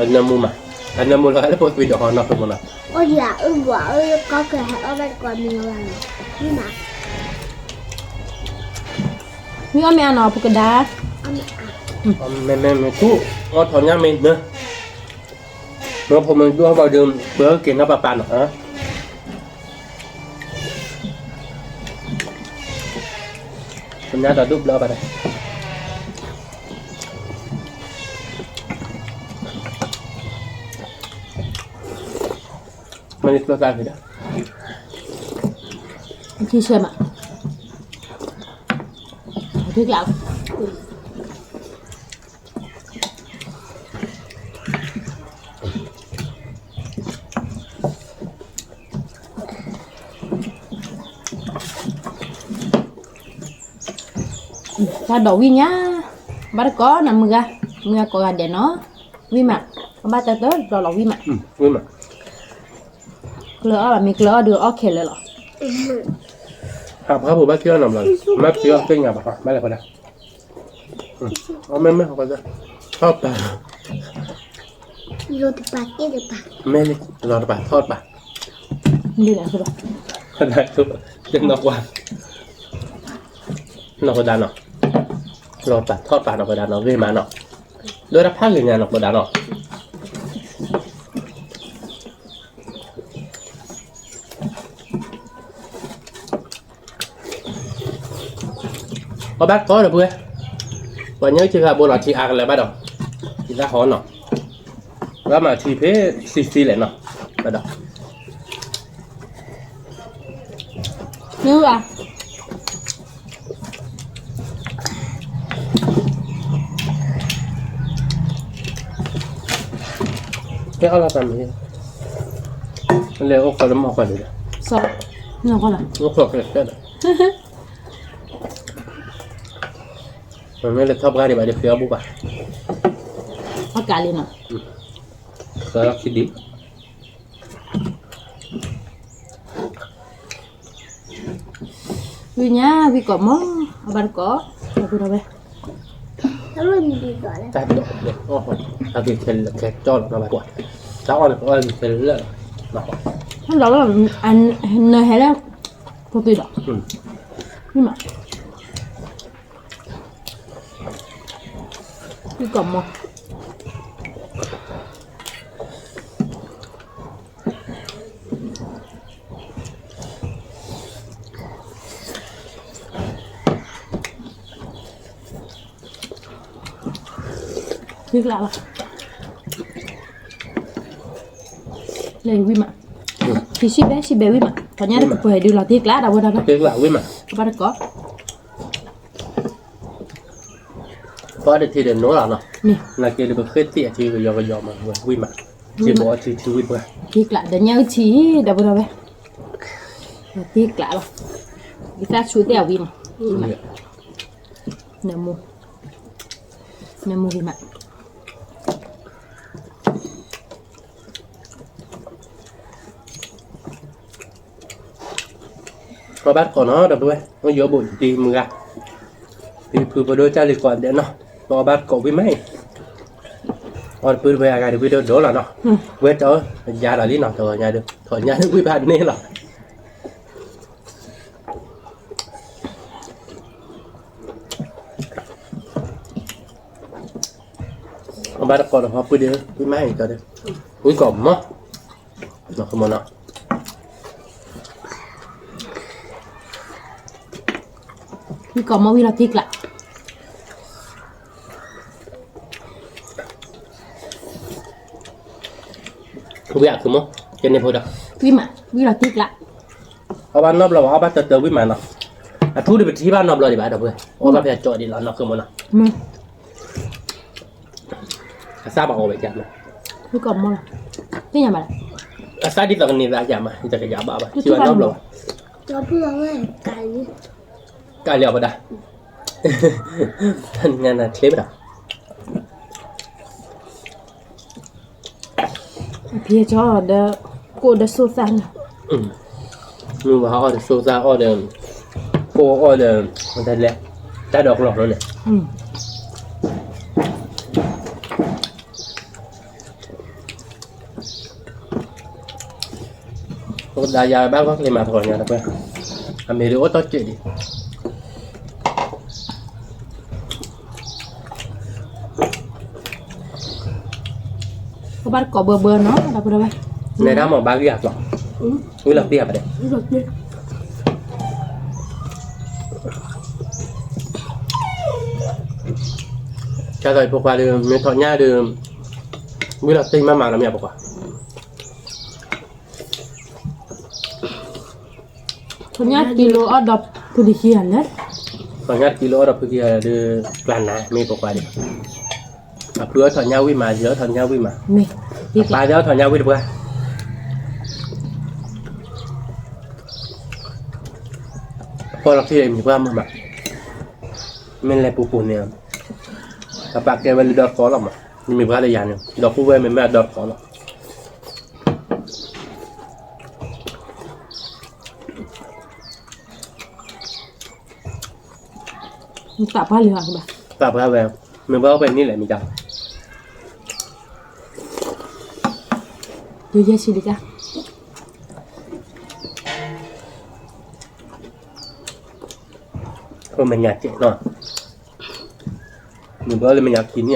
အနၢမူမး, အနၢမူလီၤလၢဖိသွံဒီးဟီနီၢ်ဖိမးနီၤ, အၢ ယအုၣ်ဘှီအၢ ကီၢ်ကဟဲအီၣ်ဘၣ်တကိးမံၤလီၤ, ဝံၣ်မး, မ့ၢ်အီၣ်မ့ၢ်အါနီၤ ဖိကဒါ, မ့မ့ၢ်မ့ၢ်ထူၣ်, အီၣ်ထီၣ်ညါမ့ၢ်နၢ, မ့ၢ်ဖိမ့ၢ်ဒိၣ်ဟီဘၣ်ဒီး ပှၤက့ၤနီၢ်ပၢ်ပၢ်နီၤ, ကညါဒီးဒိၣ်ဘျၢဘၣ်ဒီး, မ့ၢ်လၢကျိသၣ်ဖံးဒီး, ထံဆၢမး, ထံကျး တၢ်ဒီးဝံၣ်ညါ, ဘၣ်တကိးနၤမုၢ်ဂၤ, မုၢ်ဂၤကိးဂၤဒဲးနီၤ, ဝံၣ်မး, အဘၣ်တၢ်တဘျီလီၤဝံၣ်မး, ဝံၣ်မး, ကျၢၤအီၣ်ဘၣ်မ့ၢ်ကျၢၤအီၣ်ဒုးအီၣ်ခဲလၢာ်လီၤ, ဟးဖးဖိဘၣ်ခံအီၣ်နီတဘျီ, မ့ၢ်ခံအီၣ်သ့ၣ်ညါဘၣ်, ဘၣ်လဲၤဃီဒၣ်, အမ့မ့ၢ်ဃီ, ထီၣ်ပာ်, မ့ၢ်လီၤတပာ်ထီၣ်တပာ်, နီၢ်ဃီဒၣ်နီၤ, လီၤတပာ်ထီၣ်တပာ်နီၢ်ဃီဒၣ်နီၤ, ဂ့ၤမးနီၤ, ဒီးတၢ်ဖးဂ့ၤညါနီၢ်ဃီဒၣ်နီၤ အီၣ်ဘၣ်တကိးဒီပုၢ်ဝဲၢ်, ပှၤညါအုၣ်ထံဃာ်ဘိလီၤထံအါကလဲာ်ဘၣ်ဒီး, ထံသၣ်ဟီနီၤ, ဘၣ်မၤထံဖဲသံသံလဲၣ်နီၤ, ဘၣ်ဒီး, မ့ၢ်ဧါ ဖဲအီၣ်လီၤသးမ့ၢ်, လဲၤအိၣ်ခိးလၢမီၢ်ခွါန့ၣ်ဒီး, အိၣ်ခိးကဲကဲဒီး, မ့ၢ်လဲၤထီၣ်ပှၢ်ဒံးဘၣ်ဒီး ဃ့အီၣ်ဘူၣ်ဘၣ်, အီၣ်ကးလံနီၤ, သၢလီၢ်ခံဒံး ဝံၣ်ညါ ဝံၣ်ကိးမီၢ်, အဘၣ်တကိး, ဒီပုၢ်ဒီဝဲၢ်, တၢ်ဒိး, အဂ့ၤခဲလၢာ်ခဲကၠီလီၤ, တၢ်အီၣ်န့ၣ် ကအီၣ်ဂ့ၤခဲလၢာ်, လီၤလၢ, နဟဲလၢ, ဖိသွံဒီး, ဝံၣ်မး, ဝံၣ်ကိးမီၢ် ထံကျးလီၤ, လဲၤဝံၣ်မး, ထံစံၣ်ဘဲစံၣ်ဘဲဝံၣ်မး, ပှၤညါတပှဲၤဒုးလီၤထံကျးဒီးဝဲဒၣ်ဘၣ်, ဝံၣ်မး, ဘၣ်တကိး ပှၤတထံၣ်ဒီးနိလီၤနီၤ, နာ်က့ဒီးပဃ့သ့ၣ်အထံကယီကယီမး, ဝံၣ်မး, ထံဘိအထံထံဝံၣ်ပှၤ, ထံကျးဒီးညါအုၣ်ထံ, ဒီပုၢ်ဒီဝဲၢ်, ထံကျးလီၤ, ယသးဆူသ့ၣ်အဝံၣ်မး, နမူ, နမူဝံၣ်မး အီၣ်ဘၣ်တကိးနီၤ ဒီပုၢ်ဝဲၢ်, အိၣ်ယိၤဘိးတံၤမုၢ်ဂၤ, တံၤဖုဖိဒိၣ်ကၢ်လံၤကိးဒဲးနီၤ, ပအီၣ်ဘၣ်တကိးဝံၣ်မးအံၤ, အီၣ်တပုၢ်တဝဲၢ်အဂၤဒီးဝံၣ်ဒိၣ်ဒိၣ်လီၤနီၤ, ဝဲတအီၣ်ယၤလီၤလံနီၤ, တဂီၤညါဒီး ထီၣ်ညါဒီးဝံၣ်ဘၣ်န့ၣ်လီၤ. အဘၣ်တကိးဒီးဟီပုၢ်ဒီး ဝံၣ်မးအံၤကီးဒီး, ဝံၣ်ကိးမီၢ်, နီၢ်ခိမီၢ်နီၤ, ဝံၣ်ကိးမီၢ်ဝံၣ်လီၤထံကျး ဝံၣ်အခိၣ်မီၢ်, ကဲန့ၣ်ဖိဒီး, ဝံၣ်မး ဝံၣ်လီၤထံကျး, အီၣ်ဘၣ်နီတဘျီဘၣ် အီၣ်ဘၣ်တၢၢ်တၢၢ်ဝံၣ်မးနီၤ, အထူဒံးပထံၣ်ဘၣ်နီတဘျီဒံးဘၣ်ဒီပုၢ်ဝဲၢ်, အီၣ်ဘၣ်ဖဲအကၠီဒံးလီၤ နီၢ်ခိမီၢ်နီၤ, အသၣ်ဘၣ်အီၣ်ဝဲကမး, ဝံၣ်ကိးမီၢ်လီၤ, သ့ၣ်ညါဘၣ်လီၤ, အသၣ်ဒ်သိးကန့ၢ်သးကမး ယတကယၤဘၣ်ဘၣ် ထံၣ်ဘၣ်နီတဘျီဘၣ်, ကၢ်လံအီၣ်ပဒၣ် တနံၤညါနၤချ့ပဒီး ဖံကၠီဒီး ကိၣ်ဒီးစိသၣ်န့ၣ် မ့ၢ်ဝဲအီၣ်ဒီးစိသၣ်အီၣ်ဒီး ကိၣ်အီၣ်ဒီး တၢ်လဲၤ တၢ်ဒိးကျီၢ်န့ၣ် ပကဒၣ်ယၤဘၣ်ဂီၢ်ကျဲမးတဂီၤညါတပှဲၤ, အမ့ၢ်ဒုးအိၣ်တီၢ်စဲးဒံး, ကဘၣ်တကိးဘၢဘၢနီၤ ဒီပုၢ်ဒီဝဲၢ်, နဲဒၣ်မ့ၢ်ဘၣ်ဂံၢ်အကျိၤ, ဝံၤလီၤတံၢ်ဧါပဒဲး, ကၢ်သိးအံၤဖိခွါဒီး မ့ၢ်ထီၣ်ညၣ်ဒီး ဝံၤလီၤတံၢ်မးမးလီၤမ့ၢ်အဖိခွါ ထီၣ်ညၣ်တကံလိအီၣ်ဒီးဖုတဟံဧါလဲၣ်, ထီၣ်ညၣ်တကံလိအီၣ်ဒီးဖုတဟံဧါဒီး ကျါနၤမ့ၢ်ဖိခွါဒီး, အဖုအီၣ်ထီၣ်ညၣ်ဝံၣ်မး ယအီၣ်ထီၣ်ညၣ်ဝံၣ်မး, အပၢ်ဒၣ်အီၣ်ထီၣ်ညၣ်ဝံၣ်တပှၢ်, အဖီၣ်လီၤခံဒီးမ့ၢ်ပှၢ်မးမး, မ့ၢ်လဲၤပူၤပူၤန့ၣ်, အပၢ်ကဲဝဲလၢဒီသကိးလီၤမး, မ့ၢ်ပှၢ်လၢယၤန့ၣ် ဒီပုၢ်ဝဲၢ်မ့ၢ်မ့ၢ်အဒီသကိးလီၤ သးပှၢ်လံဧါ, သးပှၢ်ဝဲ, မ့ၢ်ဘၣ်အိၣ်ဖဲန့ၣ်လဲၣ်မ့ၢ်ကါ, ယယဲၢ်ဆံလံကါ, အိၣ်မဲာ်ညါကဲးနီၤ, မ့ၢ်ဘၣ်လၢမဲာ်ညါခံနံၣ်ဧါဒီး ဝံ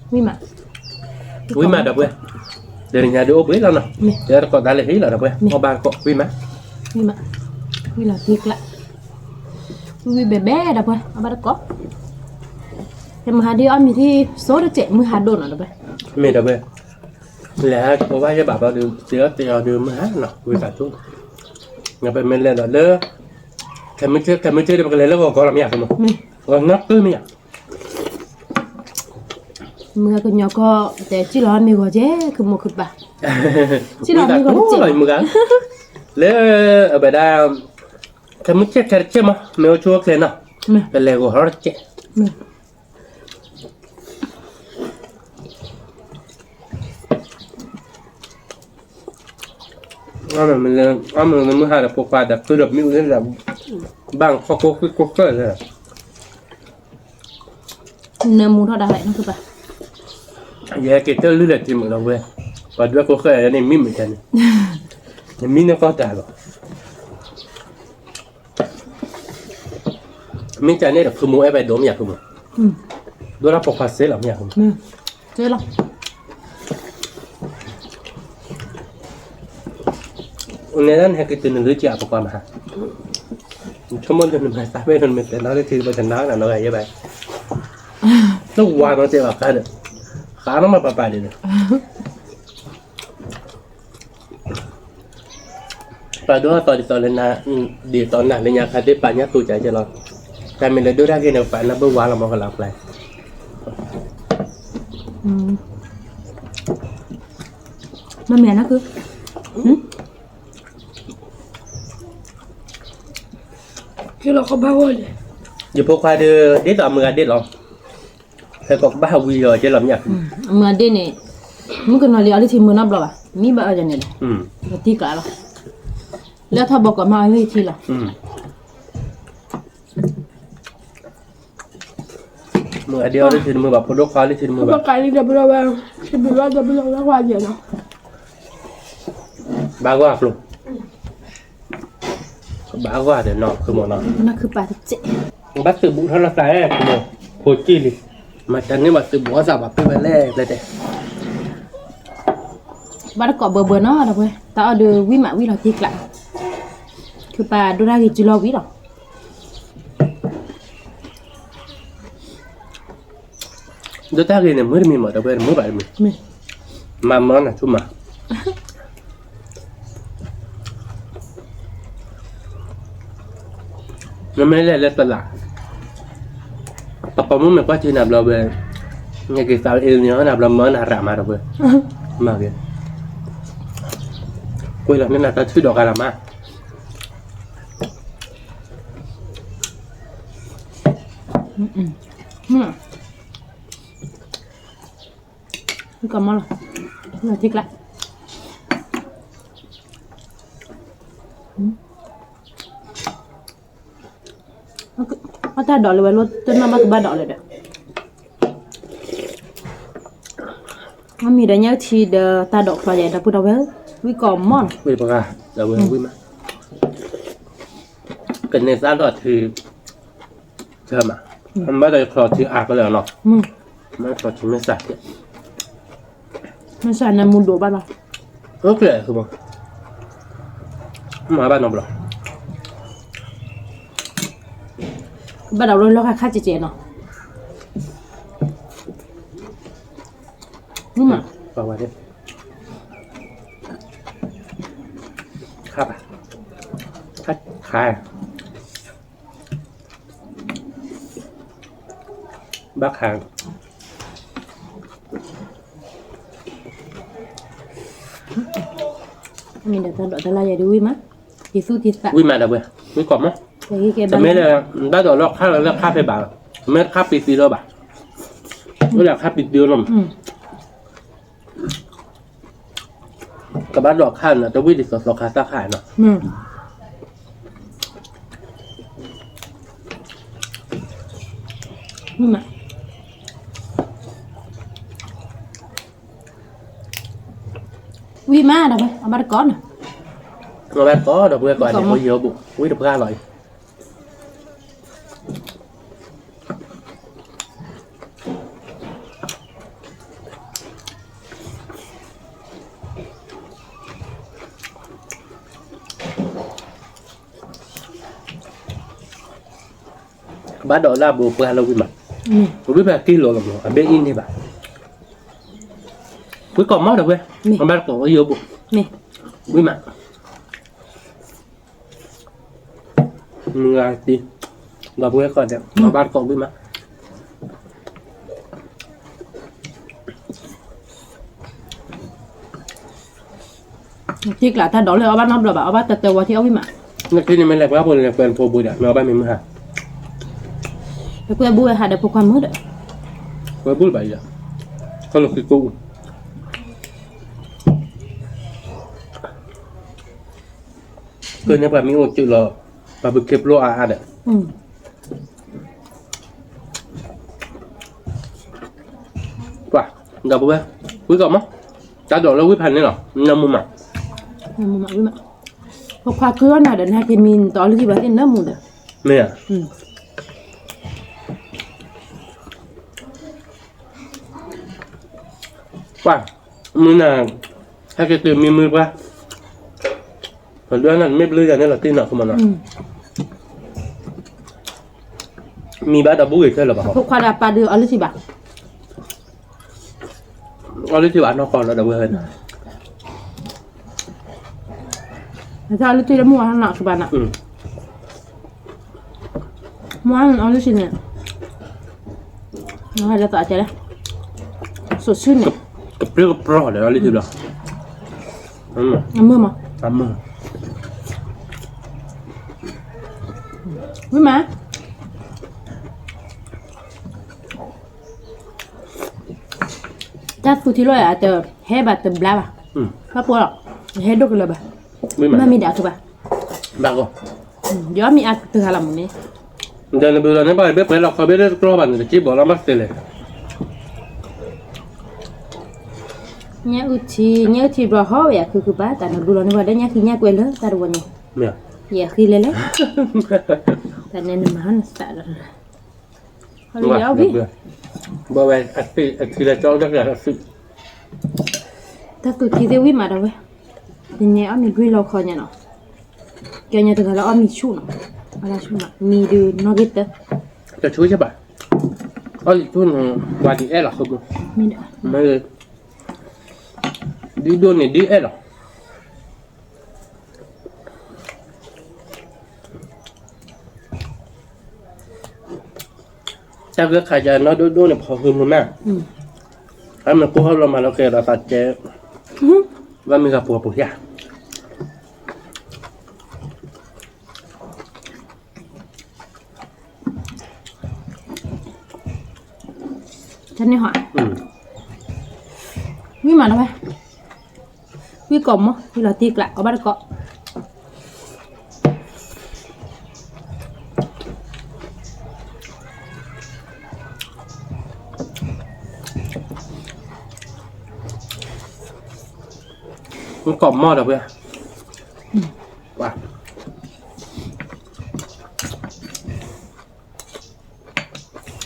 ၣ်မး, ဝံၣ်မးဒီပုၢ်ဝဲၢ်, ဒီးညါဒုးအိၣ်ဘှံးလီၤနီၤ, ဒီးတကိးသးလၢဟံၣ်လီၤဒီပုၢ်ဝဲၢ်, အီၣ်ဘၣ်တကိးဝံၣ်မး, ဝံၣ်မး, ဝံၣ်လီၤတံၢ်ကျါ, ဝံၣ်ဝံၣ်ဘဲဘဲဒီပုၢ်ဝဲၢ် အီၣ်ဘၣ်တကိး, ဟဲမုၢ်ဟါဒုးအီၣ်မ့ၤထံၣ်စိတစဲး မုၢ်ဟါဒိၣ်နီၤဒီပုၢ်ဝဲၢ်, မ့ၢ်ဒီပုၢ်ဝဲၢ်, လဲၤဟးကိးဘၣ်ယဲၢ်ဘၣ်ဘျီဒုး စ့အီၣ်တဲအီၤဒုးမုၢ်ဟါနီၤ ဝံသးစူၤ, ပမ့ၢ်လဲၤဒီးလၢ ခဲမုၢ်ဆ့ၣ် ခဲမုၢ်ဆ့ၣ်ဒီးပကလဲၤလၢဂီၤကီလီၤမ့ၢ်ဧါ, ဂီၤနီၢ်ကုမ့ၢ်ဧါ, မုၢ်ဂၤကညီကီၢ် တဲစံၣ်လီၤမ့ၢ်ဂီၤကဲ ခမူခပာ်, စံၣ်လီၤမ့ၢ်ဂီၤတစဲးလီၤ, လၢအဝဲဒၣ် ခဲမုၢ်ဆ့ၣ်ခဲတဆ့ၣ်မး မ့ၢ်အိၣ်ဆူၣ်အိၣ်ချ့နီၤ, ပလဲၤဂီၤဟီတစဲး အမ့ၢ်လၢ အမ့ၢ်လၢမုၢ်ဟါဒီးဖိခွါဒီး ကုၢ်ဒီးမ့ၣ်အူလၢ ဘၣ်ခီၣ်ကိၢ်ဃံကိၢ်ဃၢၣ်လၢ နၢမူထီၣ်ဒၣ်ဟဲနီၢ်ကပၤ, ယဟဲက့ၤတၢ်လုၢ်လၢထံမုၢ်ဒီပုၢ်ဝဲၢ်, ပှၤဒွဲၣ်ကိၢ်ဃၢၣ်ယၤန့ၣ် မံမုာ်တၢ်န့ၣ်, နမံန့ၢ်ကီၢ်တၢ်လီၤ. မ့ၢ်ကန့ၣ်ဒီး ဖုမိၢ်အဲၣ်ဝဲဒိၣ်မ့ၢ်ယၤဖုမိၢ်, ဒိၣ်တၢ်ပိာ်ခွါစ့လီၤမ့ၢ်ယၤဖုမိၢ်, စ့လီၤ. နဲဒၣ်နဟဲက့ၤတုၤနလုၢ်က့ၤအပိာ်ခွါမဟါ, နဆိကမိၣ်ဒ်နမၤသးဖဲန့ၣ် နမ့ၢ်တဲနီၣ်လၢထံတဘၣ်တနာ်နနီၢ်ဂၤယဲဘၣ်, နဝၤနီၢ်တဲဘၣ်ဃါဒီး, ဃါနီၢ်မၤပာ်ပာ်ဒ်န့ၣ် ပှၤဒိၣ်အသီဒ်သိးလၢနၤ, ဒ်သိးနၤလၢညါခါသ့ၣ်ပာ်ညၣ်သူကၢကဲလီၤ, တၢ်မ့ၢ်လၢဒိၣ်တၢ်ဂ့ၤန့ၣ် ပာ်နၢ်ဘၢဝါလီၤမ့ၢ်ကလီၤပျဲ, မ့ၢ်မ့ၢ်နၢ်ခု ကလီၤကဘၣ်ဝဲလဲၣ်, ယဖိခွါဒီး ဒ်သိးအမုၢ်ဂၤဒ့ၣ်လီၤ, ဟဲကီးကဘၣ်ဟးဝံၤလီၤကဲလီၤမ့ၢ်ဧါ, အမုၢ်ဂၤဒ့ၣ်န့ၣ်, မုၣ်ကနီၤလံအီၤလၢထံမုၢ်နီတဘျီဘၣ်, မံဘၣ်အီၤယၤန့ၣ်ဒီး, လီၤတံၢ်ကျးလီၤ, လၢထီၣ်ဘီကီးမးအီၤလၢထံလီၤ. မုၢ်အဒ့အီၤလၢထံတမုာ်ဘၣ် ဖိဒိၣ်ခွါလၢထံတမုာ်ဘၣ်, ဘၣ်ဂီၢ်အကျိၤ, ဘၣ်ဂီၢ်ဒီးနီၢ်ခုမ့ၢ်နီၢ်, ဘၣ်သုးဘူးထီၣ်လီၤသးအဲၣ် ဖိကံၢ်လံ, မၤတၢ်န့ၣ်ဘၣ်သုးဘူးအီၣ်သးဘၣ်ပ့ၢ်ဝဲလဲၣ်လဲၣ်တဲ ဘၣ်တကိးဘၢဘၢနီၤ ဒီပုၢ်ဝဲၢ်, တၢ်အီၣ်ဒီးဝံၣ်မးဝံၣ်လီၤတံၢ်ကျး, ခုပာ်ဒိၣ်တၢ်ဂ့ၤစုလီၤဝံၤလီၤ. ဒိၣ်တၢ်ဂ့ၤန့ၣ် မုာ်တမံၤမး ဒီပုၢ်ဝဲၢ်တမုာ်ဘၣ်တမံၤ, မၤမၢနၤဆူၣ်မး နမ့ၢ်လဲၤလၢတလး, ပှၤပိာ်မုၣ်မ့ၢ်ကွၢ်ထံနၤဘျီဝဲ, နက့ၤသးအ့ၣ်နၤနၤဘျီမၢနၤရးမးဒီပုၢ်ဝဲၢ်, မၤဂ့ၤ, ဝဲလီၤန့ၣ်နတၢ်ထုးဒီးဂၤလၢ်မး, ကမီလီၤ, ထံကျါ, အတၢ်ဒိးလၢဝဲလိၣ်တနီၢ်ဘၣ်ကဘၣ်ဒိးလၢၤဒီး, အမ့ၢ်ဒီးညၣ်ထံဒီးတၢ်ဒိးဖျီယဲဒီပုၢ်ဒီဝဲၢ်, ဝံၣ်ကီးမီၢ်လီၤ, ဝံၣ်ပှၤ, ဒီးဝဲဝံၣ်မး, ကန့ၢ်သးဒီးထံ, ဆၢမး, ဘၣ်ဒီးချီထံအါကလၢာ်နီၤ, မ့ၢ်ချီထံမ့ၢ်စး, မ့ၢ်စးန့ၣ်မူဒိၣ်ဘၣ်လီၤ, အိၣ်ကျဲး, မၤဘၣ်နီတဘျီ, ဘၣ်ဒီးလီၤခါခါကဲကဲနီၤ, မ့ၢ်မး, ပှၤဝဲ, ခါဘၣ်, ခါ, ခါ ဘၣ်ခါ, မ့ၢ်ဒီးတၢ်ဒိးတၢ်လၢယဲဒုးဝံၣ်မး, ယသူၣ်ယသး, ဝံၣ်မးဒီးဝဲ, ဝံၣ်ကီးမီၢ်, တမ့ၢ်လၢ, ဘၣ်ဒီးလီၤခါလၢခါဖဲဘၣ်, တမ့ၢ်ခါပံသံလီၤဘၣ်, အိၣ်ဒီးခါပံသံလီၤမး ကဘၣ်ဒိးခါန့ၣ် တဝံၣ်ဒ်သိးသိးခါသၣ်ခါနီၤ, ဝံၣ်မးဒီးဝဲ အဘၣ်တကိးနီၤ, အဘၣ်တကိးဒီးပဝဲကိးန့ၣ် အိၣ်ယိၤဘူး ဝံၣ်တပှၢ်လီၤအံၤ ကဘၣ်ဒိးလၢအဘူးပှၢ်လၢဝံၣ်မး, ဝံၣ်ဖဲက့ၢ်လိာ်လီၤမး အဘ့ၣ်အံၤန့ၣ်ဘၣ်, ဝံၣ်ကိးမီၢ်ဒီးဝဲ, အဘၣ်တကိးအိၣ်ယိၤဘူး, ဝံၣ်မး မုၢ်ဂၤတံၢ်, ဒီပုၢ်ဝဲၢ်ကိးဂၤဒဲး အဘၣ်တကိးဝံၣ်မး, ထံကျါတၢ်ဒိးလၢအီၣ်ဘၣ်နီတဘျီဘၣ် အီၣ်ဘၣ်တၢၢ်တၢၢ်ဝီထံအီၣ်ဝံၣ်မး, နထံၣ်န့ၣ်မ့ၢ်လဲၤပှၤဖိလဲၤပှဲၤဖိဘူးဒီး မ့ၢ်အီၣ်ဘၣ်မ့ၢ်မုၢ်ဟါ, ပှဲၤဘူးဝဲဟးဒီးဖိခွါမုၣ်ဒီး, ပှဲၤဘူးဘၣ်အံၤဒီး, ခီလၢဃံကိၣ် ကန့ၢ်ပှၤမ့ၢ်အိၣ်ကၠုလီၤ, ပှၤဘုခ့ပျိအါအါဒီး, ပှၤ, ဒီပုၢ်ဝဲၢ်, ဝံၣ်ကိးမီၢ်, တၢ်ဒိးလၢဝံၣ်ဖးန့ၣ်လီၤ, နမူမး, နမူမးဝံၣ်မး, ပခွါကုအီၣ်နၤဒီး နဟဲက့ၤမံနတအီလုၢ်ထံဘၣ်သ့ၣ်နမူဒီး, မ့ၢ်ဧါ ပှၤ, မုၢ်နၤ, ဟဲက့ၤတုၤမံမုၢ်ပှၢ်, ပဒွဲနၤမ့ၢ်ဘျုးယၤန့ၣ်လီၤတံၢ်နီၤ ကမၤနီၤ, မံဘၣ်ဒီးဘူးဂ့ၤခဲလၢာ်ဘၣ်, ဖိခွါဒီးပၢ်ဒုးအီလုၢ်ထံဘၣ်, အီလုၢ်ထံဘၣ်နီၢ်ကီၢ်လီၤဒီးဝဲ, အီလုၢ်ထံလၢမုၢ်ဝါနီၢ်ကဘၣ်နီၤ မ့ၢ်အီလုၢ်ထံန့ၣ်, နဟဲလၢသးတဲလဲၣ်, စိာ်ဆူန့ၣ်, ကပြုၢ်ကပြီၤဒီးအီလုၢ်ထံဘျီ, အမုၢ်မး, အမုၢ်, ဝံၣ်မး, တၢ်သူထံလီၤယၤ တဟဲဘၣ်တဘျါဘၣ်, ဘၣ်ပိလီၤ, ဟဲဒိၣ်ကလၢာ်ဘၣ်, မ့ၢ်မံဒၣ်အကဘၣ်, ယအီၣ်မ့ၤအါတဂၤလီၤမ့ၢ်န့ၣ်, ဒီးနဘုးလီၤန့ၢ်ဘၣ်ဘ့ၣ်ပှဲၤလီၤခီဘ့ၣ်လၢတကျီဘၣ်န့ၣ် တက့ၢ်ဘီလီၤဘၣ်တဲလဲၣ်, ညၣ်အုၣ်ထံ ညၣ်အုၣ်ထံဘျီဟီဝဲယၤခုခုဘၣ် တၢ်နဘုးလီၤန့ၢ်ဘၣ်ဒီးညၣ်ဃံညၣ်ကွဲးလၢတၢ်တဝီန့ၣ်, ယဲၢ်ဃံလဲၣ်လဲၣ်, တၢ်န့ၣ်နမၤဟီနသးဒီး ဘၣ်ဝဲ, အထံလၢကၠီလၢကလၢာ်အစု, တၢ်သူၣ်ထံသ့ၣ်ဝံၣ်မးဒီးဝဲ, ယန့ၣ်အီၣ်မ့ၤကွံာ်လီၤခီညါနီၤ, ကဲညါတဂၤလၢအီၣ်မ့ၤဆူၣ်နီၤ, အလၢဆူၣ်နီၤ မံၤဒုးနီၣ်ဂံၢ်တၢ, တဆူၣ်ယဘၣ်, အီၣ်လံဆူၣ်နီၤ, ပှၤဒုးအဲၣ်လီၤဃိမး, မ့ၢ်, ဒုးဒိၣ်န့ၣ်ဒုးအဲၣ်လီၤ တၢ်ဂ့ၢ်ခါယၤနီၢ်ဒိၣ်ဒိၣ်န့ၣ် ဖီဟုမုၢ်မး, အမ့ၢ်ကိၢ်ဟီၣ်လီၤမးလီၤကဲဒီးသးကဲ, ဘၣ်မ့ၢ်ဂၤပှၤပူၤယၤ, တန့ၢ်ဟီ, ဝံၣ်မးနီၤဝဲ, ဝံၣ်ကိးမီၢ် ဝံၣ်လီၤတံၢ်ကျး ကိးဘၣ်တကိး. ကိးမီၢ်ဒီးဝဲ,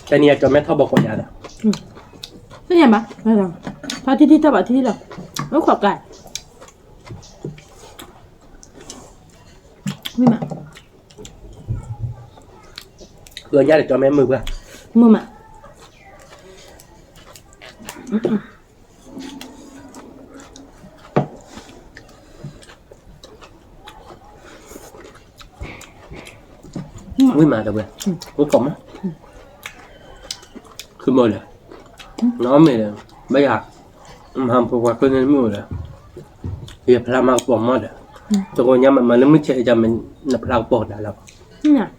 တနံၤအကၠီမဲထီၣ်ဘီကိးယၤဒီး, သ့ၣ်ညါဘၣ်, ထီၣ်ထံထံထီၣ်ဘၣ်ထံထံလီၤ, အိၣ်ခိးကျါ, ဝံၣ်မး, အၢညါဒီးကၠီမဲမုာ်ပှၤ, မုာ်မး. ဝံၣ်မးဒီးဝဲ, အိၣ်ကိးမီၢ်, ခုမိၢ်ဒီး, နီၢ်မ့ၢ်ဒီး, ဘၣ်ယၤ, မဟါဖိခွါကျိန့ၣ်မုၢ်ဒီး, ယဖျါမၤကပီၤမီၢ်ဒီး, တကိးညါမးလၢမုၢ်ဆဲးယၤမ့ၢ်နဖျါကပီၤဒၣ်လီၤ,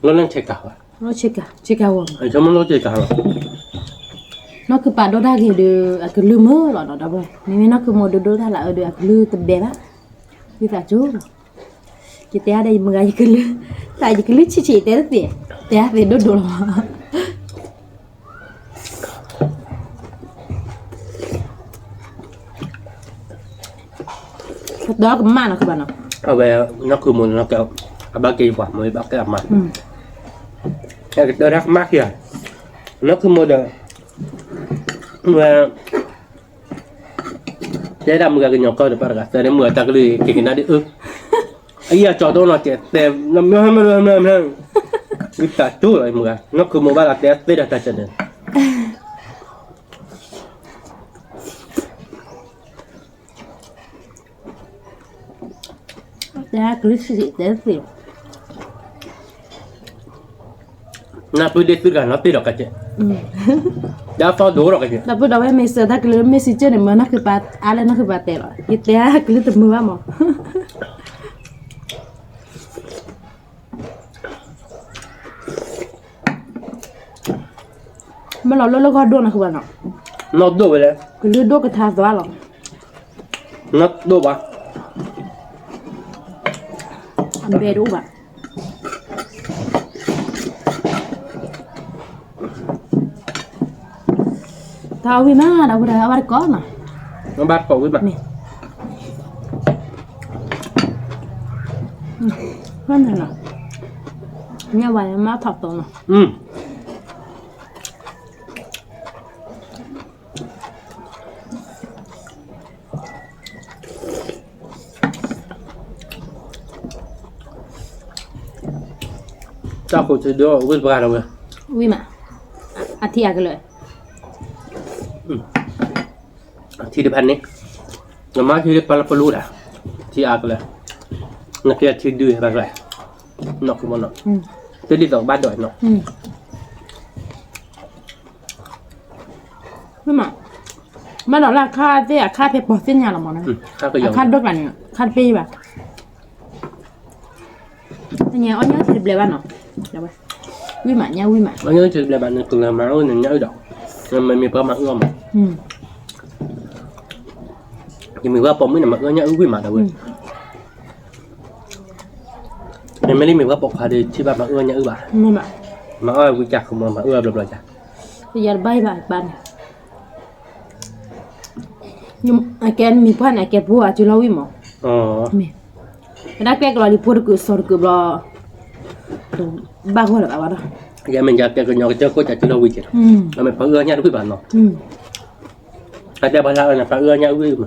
လီၤလၢဆဲးကၤဘၣ်, ဆဲးကၤဝဲ, ဆဲးကၤလီၤ. နီၢ်ခုပာ်ဒိၣ်တၢ်ဂ့ၤဒီး အကလုၢ်မုာ်လီၤဒီး ဒီပုၢ်ဝဲၢ်, မ့မ့ၢ်နီၢ်ခုမိၢ်ဒိၣ်ဒိၣ်တၢ်လၢအအၢဒီး အကလုၢ်တဘဲဘၣ်, ဝံသးစူၤလီၤ. ယတဲအါဒီးယမုၢ်ဂၤယကလုၢ်, သးယကလုၢ်ဆံးဆံးတဲတသ့, တဲအါသ့ဒိၣ်ဒိၣ်လီၤ. ကတၢၢ်ကမၣ်နီၢ်ခုဘၣ်နီၤ, အဝဲ, နီၢ်ခုမိၢ်န့ၣ်, အဘၣ်က့ၤယပှၤမိၢ်ဘၣ်က့ၤအမါ, ကတၢၢ်တၢ်ကမၣ်ခံဂၤ, နီၢ်ခုမိၢ်ဒီး, ဝဲ, တဲဒၣ်မုၢ်ဂၤကညီကီၢ်ဒီးပှၤတဂၤ သၢန့ၣ်မုၢ်ဂၤတၢ်ကလုၢ်က့ၤကနၣ်ဒ်အၢ, အယၤကၠီဒိၣ်နီၤကဲးတဲ, မ့ၢ်, ဝံသးစူၤလီၤမုၢ်ဂၤ, နီၢ်ခုမိၢ်ဘၣ်လီၤတဲသ့ဒီးတၢ်ကၠီန့ၣ် တဲကလုၢ်ဆံးဆံးတဲသ့, နၢ်ပၢၢ်ဒ့သုတဂၤနီတဘျီဒီးကဲး, ဒ်သီဒိၣ်ဒီးကဲး, ဒီပုၢ်ဒီဝဲၢ်မ့ၢ်စၢၤတၢ်ကလုၢ် messenger န့ၣ် မၢနီၢ်ခုပာ်အါလၢနီၢ်ခုပာ်တဲလီၤ, ယတဲအါကလုၢ်တမုာ်ဘၣ်မး. မ့ၢ်လီၤလၢလၢဂီၢ်ဒိၣ်နီၢ်ခုဘၣ်နီၤ, နီၢ်ဒိၣ်ဝဲလဲၣ်, ကလုၢ်ဒိၣ်ကထါသွါလီၤ, နီၢ်ဒိၣ်ဘၣ်, အဘဲတအိၣ်ဘၣ်, တၢ်ဝံၣ်မးဒီပုၢ်ဒီဝဲၢ် အဘၣ်တကိးနီၤ, ဘၣ်ကိးဝံၣ်မး, ညၣ်ဝဲမၤထီၣ်တိၤနီၤ. တၢ်ဃိးထံဒိၣ်ဝံၣ်တပှၢ်ဒီးဝဲ, ဝံၣ်မး, အထံအကလၢာ်, အထံတဖၣ်န့ၣ်, နမၤထံလၢပှၢ်လၢပလူၤဒၣ်, ထံအကလၢာ်, နကဲထံဒုးဘၣ်ကျဲ, နီၢ်ခိမနီၤ, တဒ်သိးကဘၣ်ဒိးနီၤ. မ့ၢ်မး, ဘၣ်ဒီးလၢအခါသ့ၣ်အခါဖဲပိာ်သ့ၣ်ညါလီၤမး, အခါဒိၣ်ကျါန့ၣ် အခါတပ့ၢ်ဘၣ်, တညါအီၣ်ညၣ်ထံတဘျဲဘၣ်နီၤ, ဝံၣ်မး ညၣ်ဝံၣ်မး, အီၣ်ညၣ်ထံတဘျဲဘၣ်န့ၣ် ကလၢၤမၤအီၣ်န့ၣ်ညၣ်အုၣ်ဒီး, မ့မ့ၢ်ပှၤမၤအုၣ်အီၣ်မး, ယမ့ၢ်ပှၤပိာ်မုၣ်န့ၣ် မၤအုၣ်ညၣ်အုၣ်ဝံၣ်မးဒီးဝဲ, မ့မ့ၢ်လၢမ့ၢ်ပှၤပိာ်ခွါဒီး ထံၣ်ဘၣ်မၤအုၣ်ညၣ်အုၣ်ဘၣ်, မၤအီၣ်ဝံၣ်ကၢ်ခမီ မၤအုၣ်အီၣ်ဘျီဘျီကၢ်, ယတဘၣ်ဘၣ်ဘၣ်န့ၣ်, အကဲမ့ၢ်ပှၤန့ၣ် အကဲပှၤအစုလီၤဝံၣ်မး, မ့ၢ်, ကဒၣ်ကျဲကလီၤလံဖိတကုးစီၤတကုးဘျီ, ဘၣ်ဂီၢ်လၢၤဘၣ်ဘၣ်ဒီး, ယမ့ၢ်ယကဲကညီကစၢၢ်ခိၣ်ကၢ်စုလီၤဝံၣ်က့ၤ, အမ့ၢ်ပှၤအုၣ်အီၣ်ညၣ်တဝံၣ်ဘၣ်နီၤ, အတဲပှၤလၢအၢန့ၣ် ပှၤအုၣ်အီၣ်ညၣ်အုၣ်မး,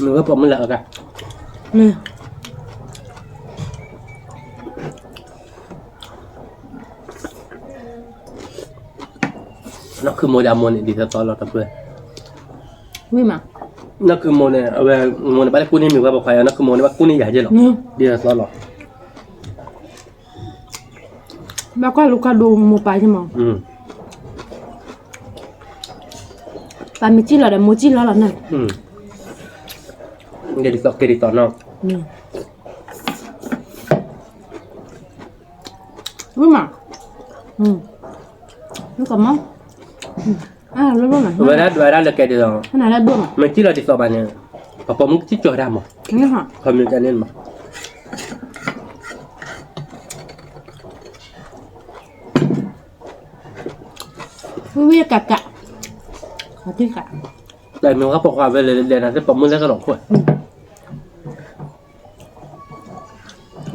မ့ၢ်ဝဲပိာ်မုၣ်လၢအဂၤ, နီၢ်ခုမိၢ်ဒီးအမိၢ်န့ၣ် ဒ်သိးသိးလီၤတပှဲၤ, ဝံၣ်မး, နီၢ်ခုမိၢ်န့ၣ် အဝဲ, မိၢ်န့ၣ်ဘၣ်တကူၣ်န့ၢ်မ့ၢ်ဝဲပိာ်ခွါယၤ, နီၢ်ခုမိၢ်န့ၣ်ဘၣ်ကူၣ်န့ၢ်ယၤယဲလီၤ, ဒ်သိးသိးလီၤ. ဘၣ်ကွၢ်လူၤကွၢ်ဒိမိၢ်ပၢ်ယမး, ပၢ်မ့ၢ်စံၣ်လီၤဒီးမိၢ်စံၣ်လီၤလီၤန့ၣ်, ကဲဒ်သိးကဲဒ်သိးနီၤ, ဝံၣ်မး, မ့ၢ်ကမီၤ, ဝဲဒၣ်ဒွးဒၣ်လၢကဲဒ်သိး, မ့ၢ်စံၣ်လီၤဒ်သိးဘၣ်န့ၣ်, ပပိာ်မုၣ်ကစံၣ်ကၠီၤဒၣ်မး, ခီမ့ၢ်ကန့ၣ်မး, ဝံၣ်ဝံၣ်ကးကး, တၢ်မ့ၢ်ဝဲပိာ်ခွါဝဲလဲၤလဲၤနၤသ့ၣ်ပိာ်မုၣ်လၢကလီၤခိၣ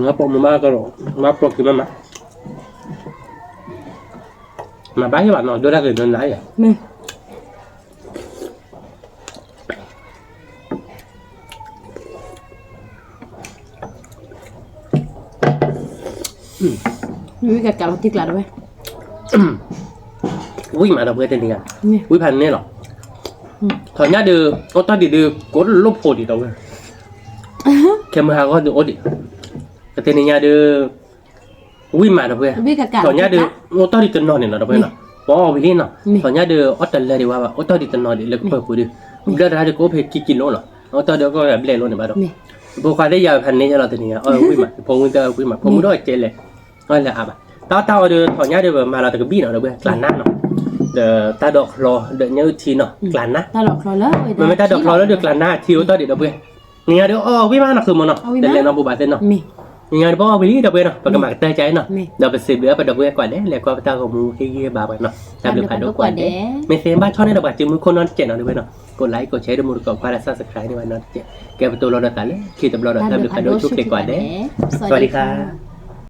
်, ပိာ်မုၣ်မးကလီၤ, မၤပျီက့ၤမးမး, မၤဘၣ်ဟ့ၣ်ဘၣ်နီၤ ဒိၣ်တၢ်က့ၤဒိးနၤယၤ ဝံၣ်မးဒီပုၢ်ဝဲၢ်တနံၤညါ, ဝံၣ်ဖးန့ၣ်လီၤ, ထီၣ်ညါဒီး, အိၣ်တ့ၢ်ဒံးဒီး ကိးလိၣ်ဖိဒံးဒီပုၢ်ဝဲၢ်, ခဲမုၢ်ဟါဂီၢ်ဒုးအိၣ်ဒံး, ကတနံၤညါဒီး, ဝံၣ်မးဒီပုၢ်ဝဲၢ်, ထီၣ်ညါဒီး, အိၣ်တ့ၢ်ဒံးတနီၤန့ၣ်လီၤ ဒီပုၢ်ဝဲၢ်နီၤ, ပအီၣ်ဝံၤလံနီၤ, ထီၣ်ညါဒီး အီၣ်တလၢဒံးဝဲဘၣ် အိၣ်တ့ၢ်ဒံးတနီၤဒံးလၢကပၢၤပူၤဒီး, ဘျၢၣ်တဟါဒီးကအိၣ်ဖဲခံကံလိလီၤ, အိၣ်တ့ၢ်ဒီးကီၢ်ဘျဲၣ်လိန့ၣ်ဘၣ်ဒီး, ဖိခွါသ့ၣ်ယၤဖးန့ၣ်လီၤတနံၤညါ အီၣ်ဝံၣ်မး ဖိမုၣ်တၢ်ဝံၣ်မး ဖိမုၣ်ဒီးကဲလဲၣ်, အီၣ်လဲၤအါဘၣ်, တၢ်တၢ်အီၤဒီးထီၣ်ညါဒီးပမၤလီၤတကဘံၣ်နီၤ ဒီပုၢ်ဝဲၢ် ကျးနါနီၤ, ဒီးတၢ်ဒိးချီ ဒီးညၣ်အုၣ်ထံနီၤ ကျးနါ, မ့မ့ၢ်တၢ်ဒိးချီလၢဒီးကျးနါထံအိၣ်တ့ၢ်ဒံးဒီပုၢ်ဝဲၢ်, နံၤညါဒီးအီၣ်ဝံၣ်မးနီၤဃုာ်မးနီၤ တလဲၤနီတဘျီဘၣ်သ့ၣ်နီၤ, နံၤညါဒီးပအီၣ်ဝံၤလံဒီပုၢ်ဝဲၢ်နီၤ ပကမၤကတၢၢ်ကါအံၤနီၤ, ဒီးပစံးဘျုးပဒီပုၢ်ဝဲၢ်ကိးဂၤဒဲး လဲၤကွၢ်ပတၢ်ဂီၤမူဟ့ၣ်ဂံၢ်ဟ့ၣ်ဘါပှၤနီၤ တၢ်ဘျုးဖးဒိၣ်ကိးဂၤဒဲး, မ့ၢ်သ့ဘၣ်ဆီန့ၣ်ဒီးပှၤစုမုၢ်ခိၣ်နီတစဲးနီၤဒီပုၢ်ဝဲၢ်နီၤ ကိးlikeကိးshareဒီးမူတကိးခွါဒီးsubscribeန့ၢ်ဝဲနီၤတစဲး, ကဲပတိၢ်လီၤဒီးသးလၢခံတဘျီဒီး တၢ်ဘျုးဖးဒိၣ်ဆိၣ်ဂ့ၤကိးဂၤဒဲး, စဝၤဒံခါ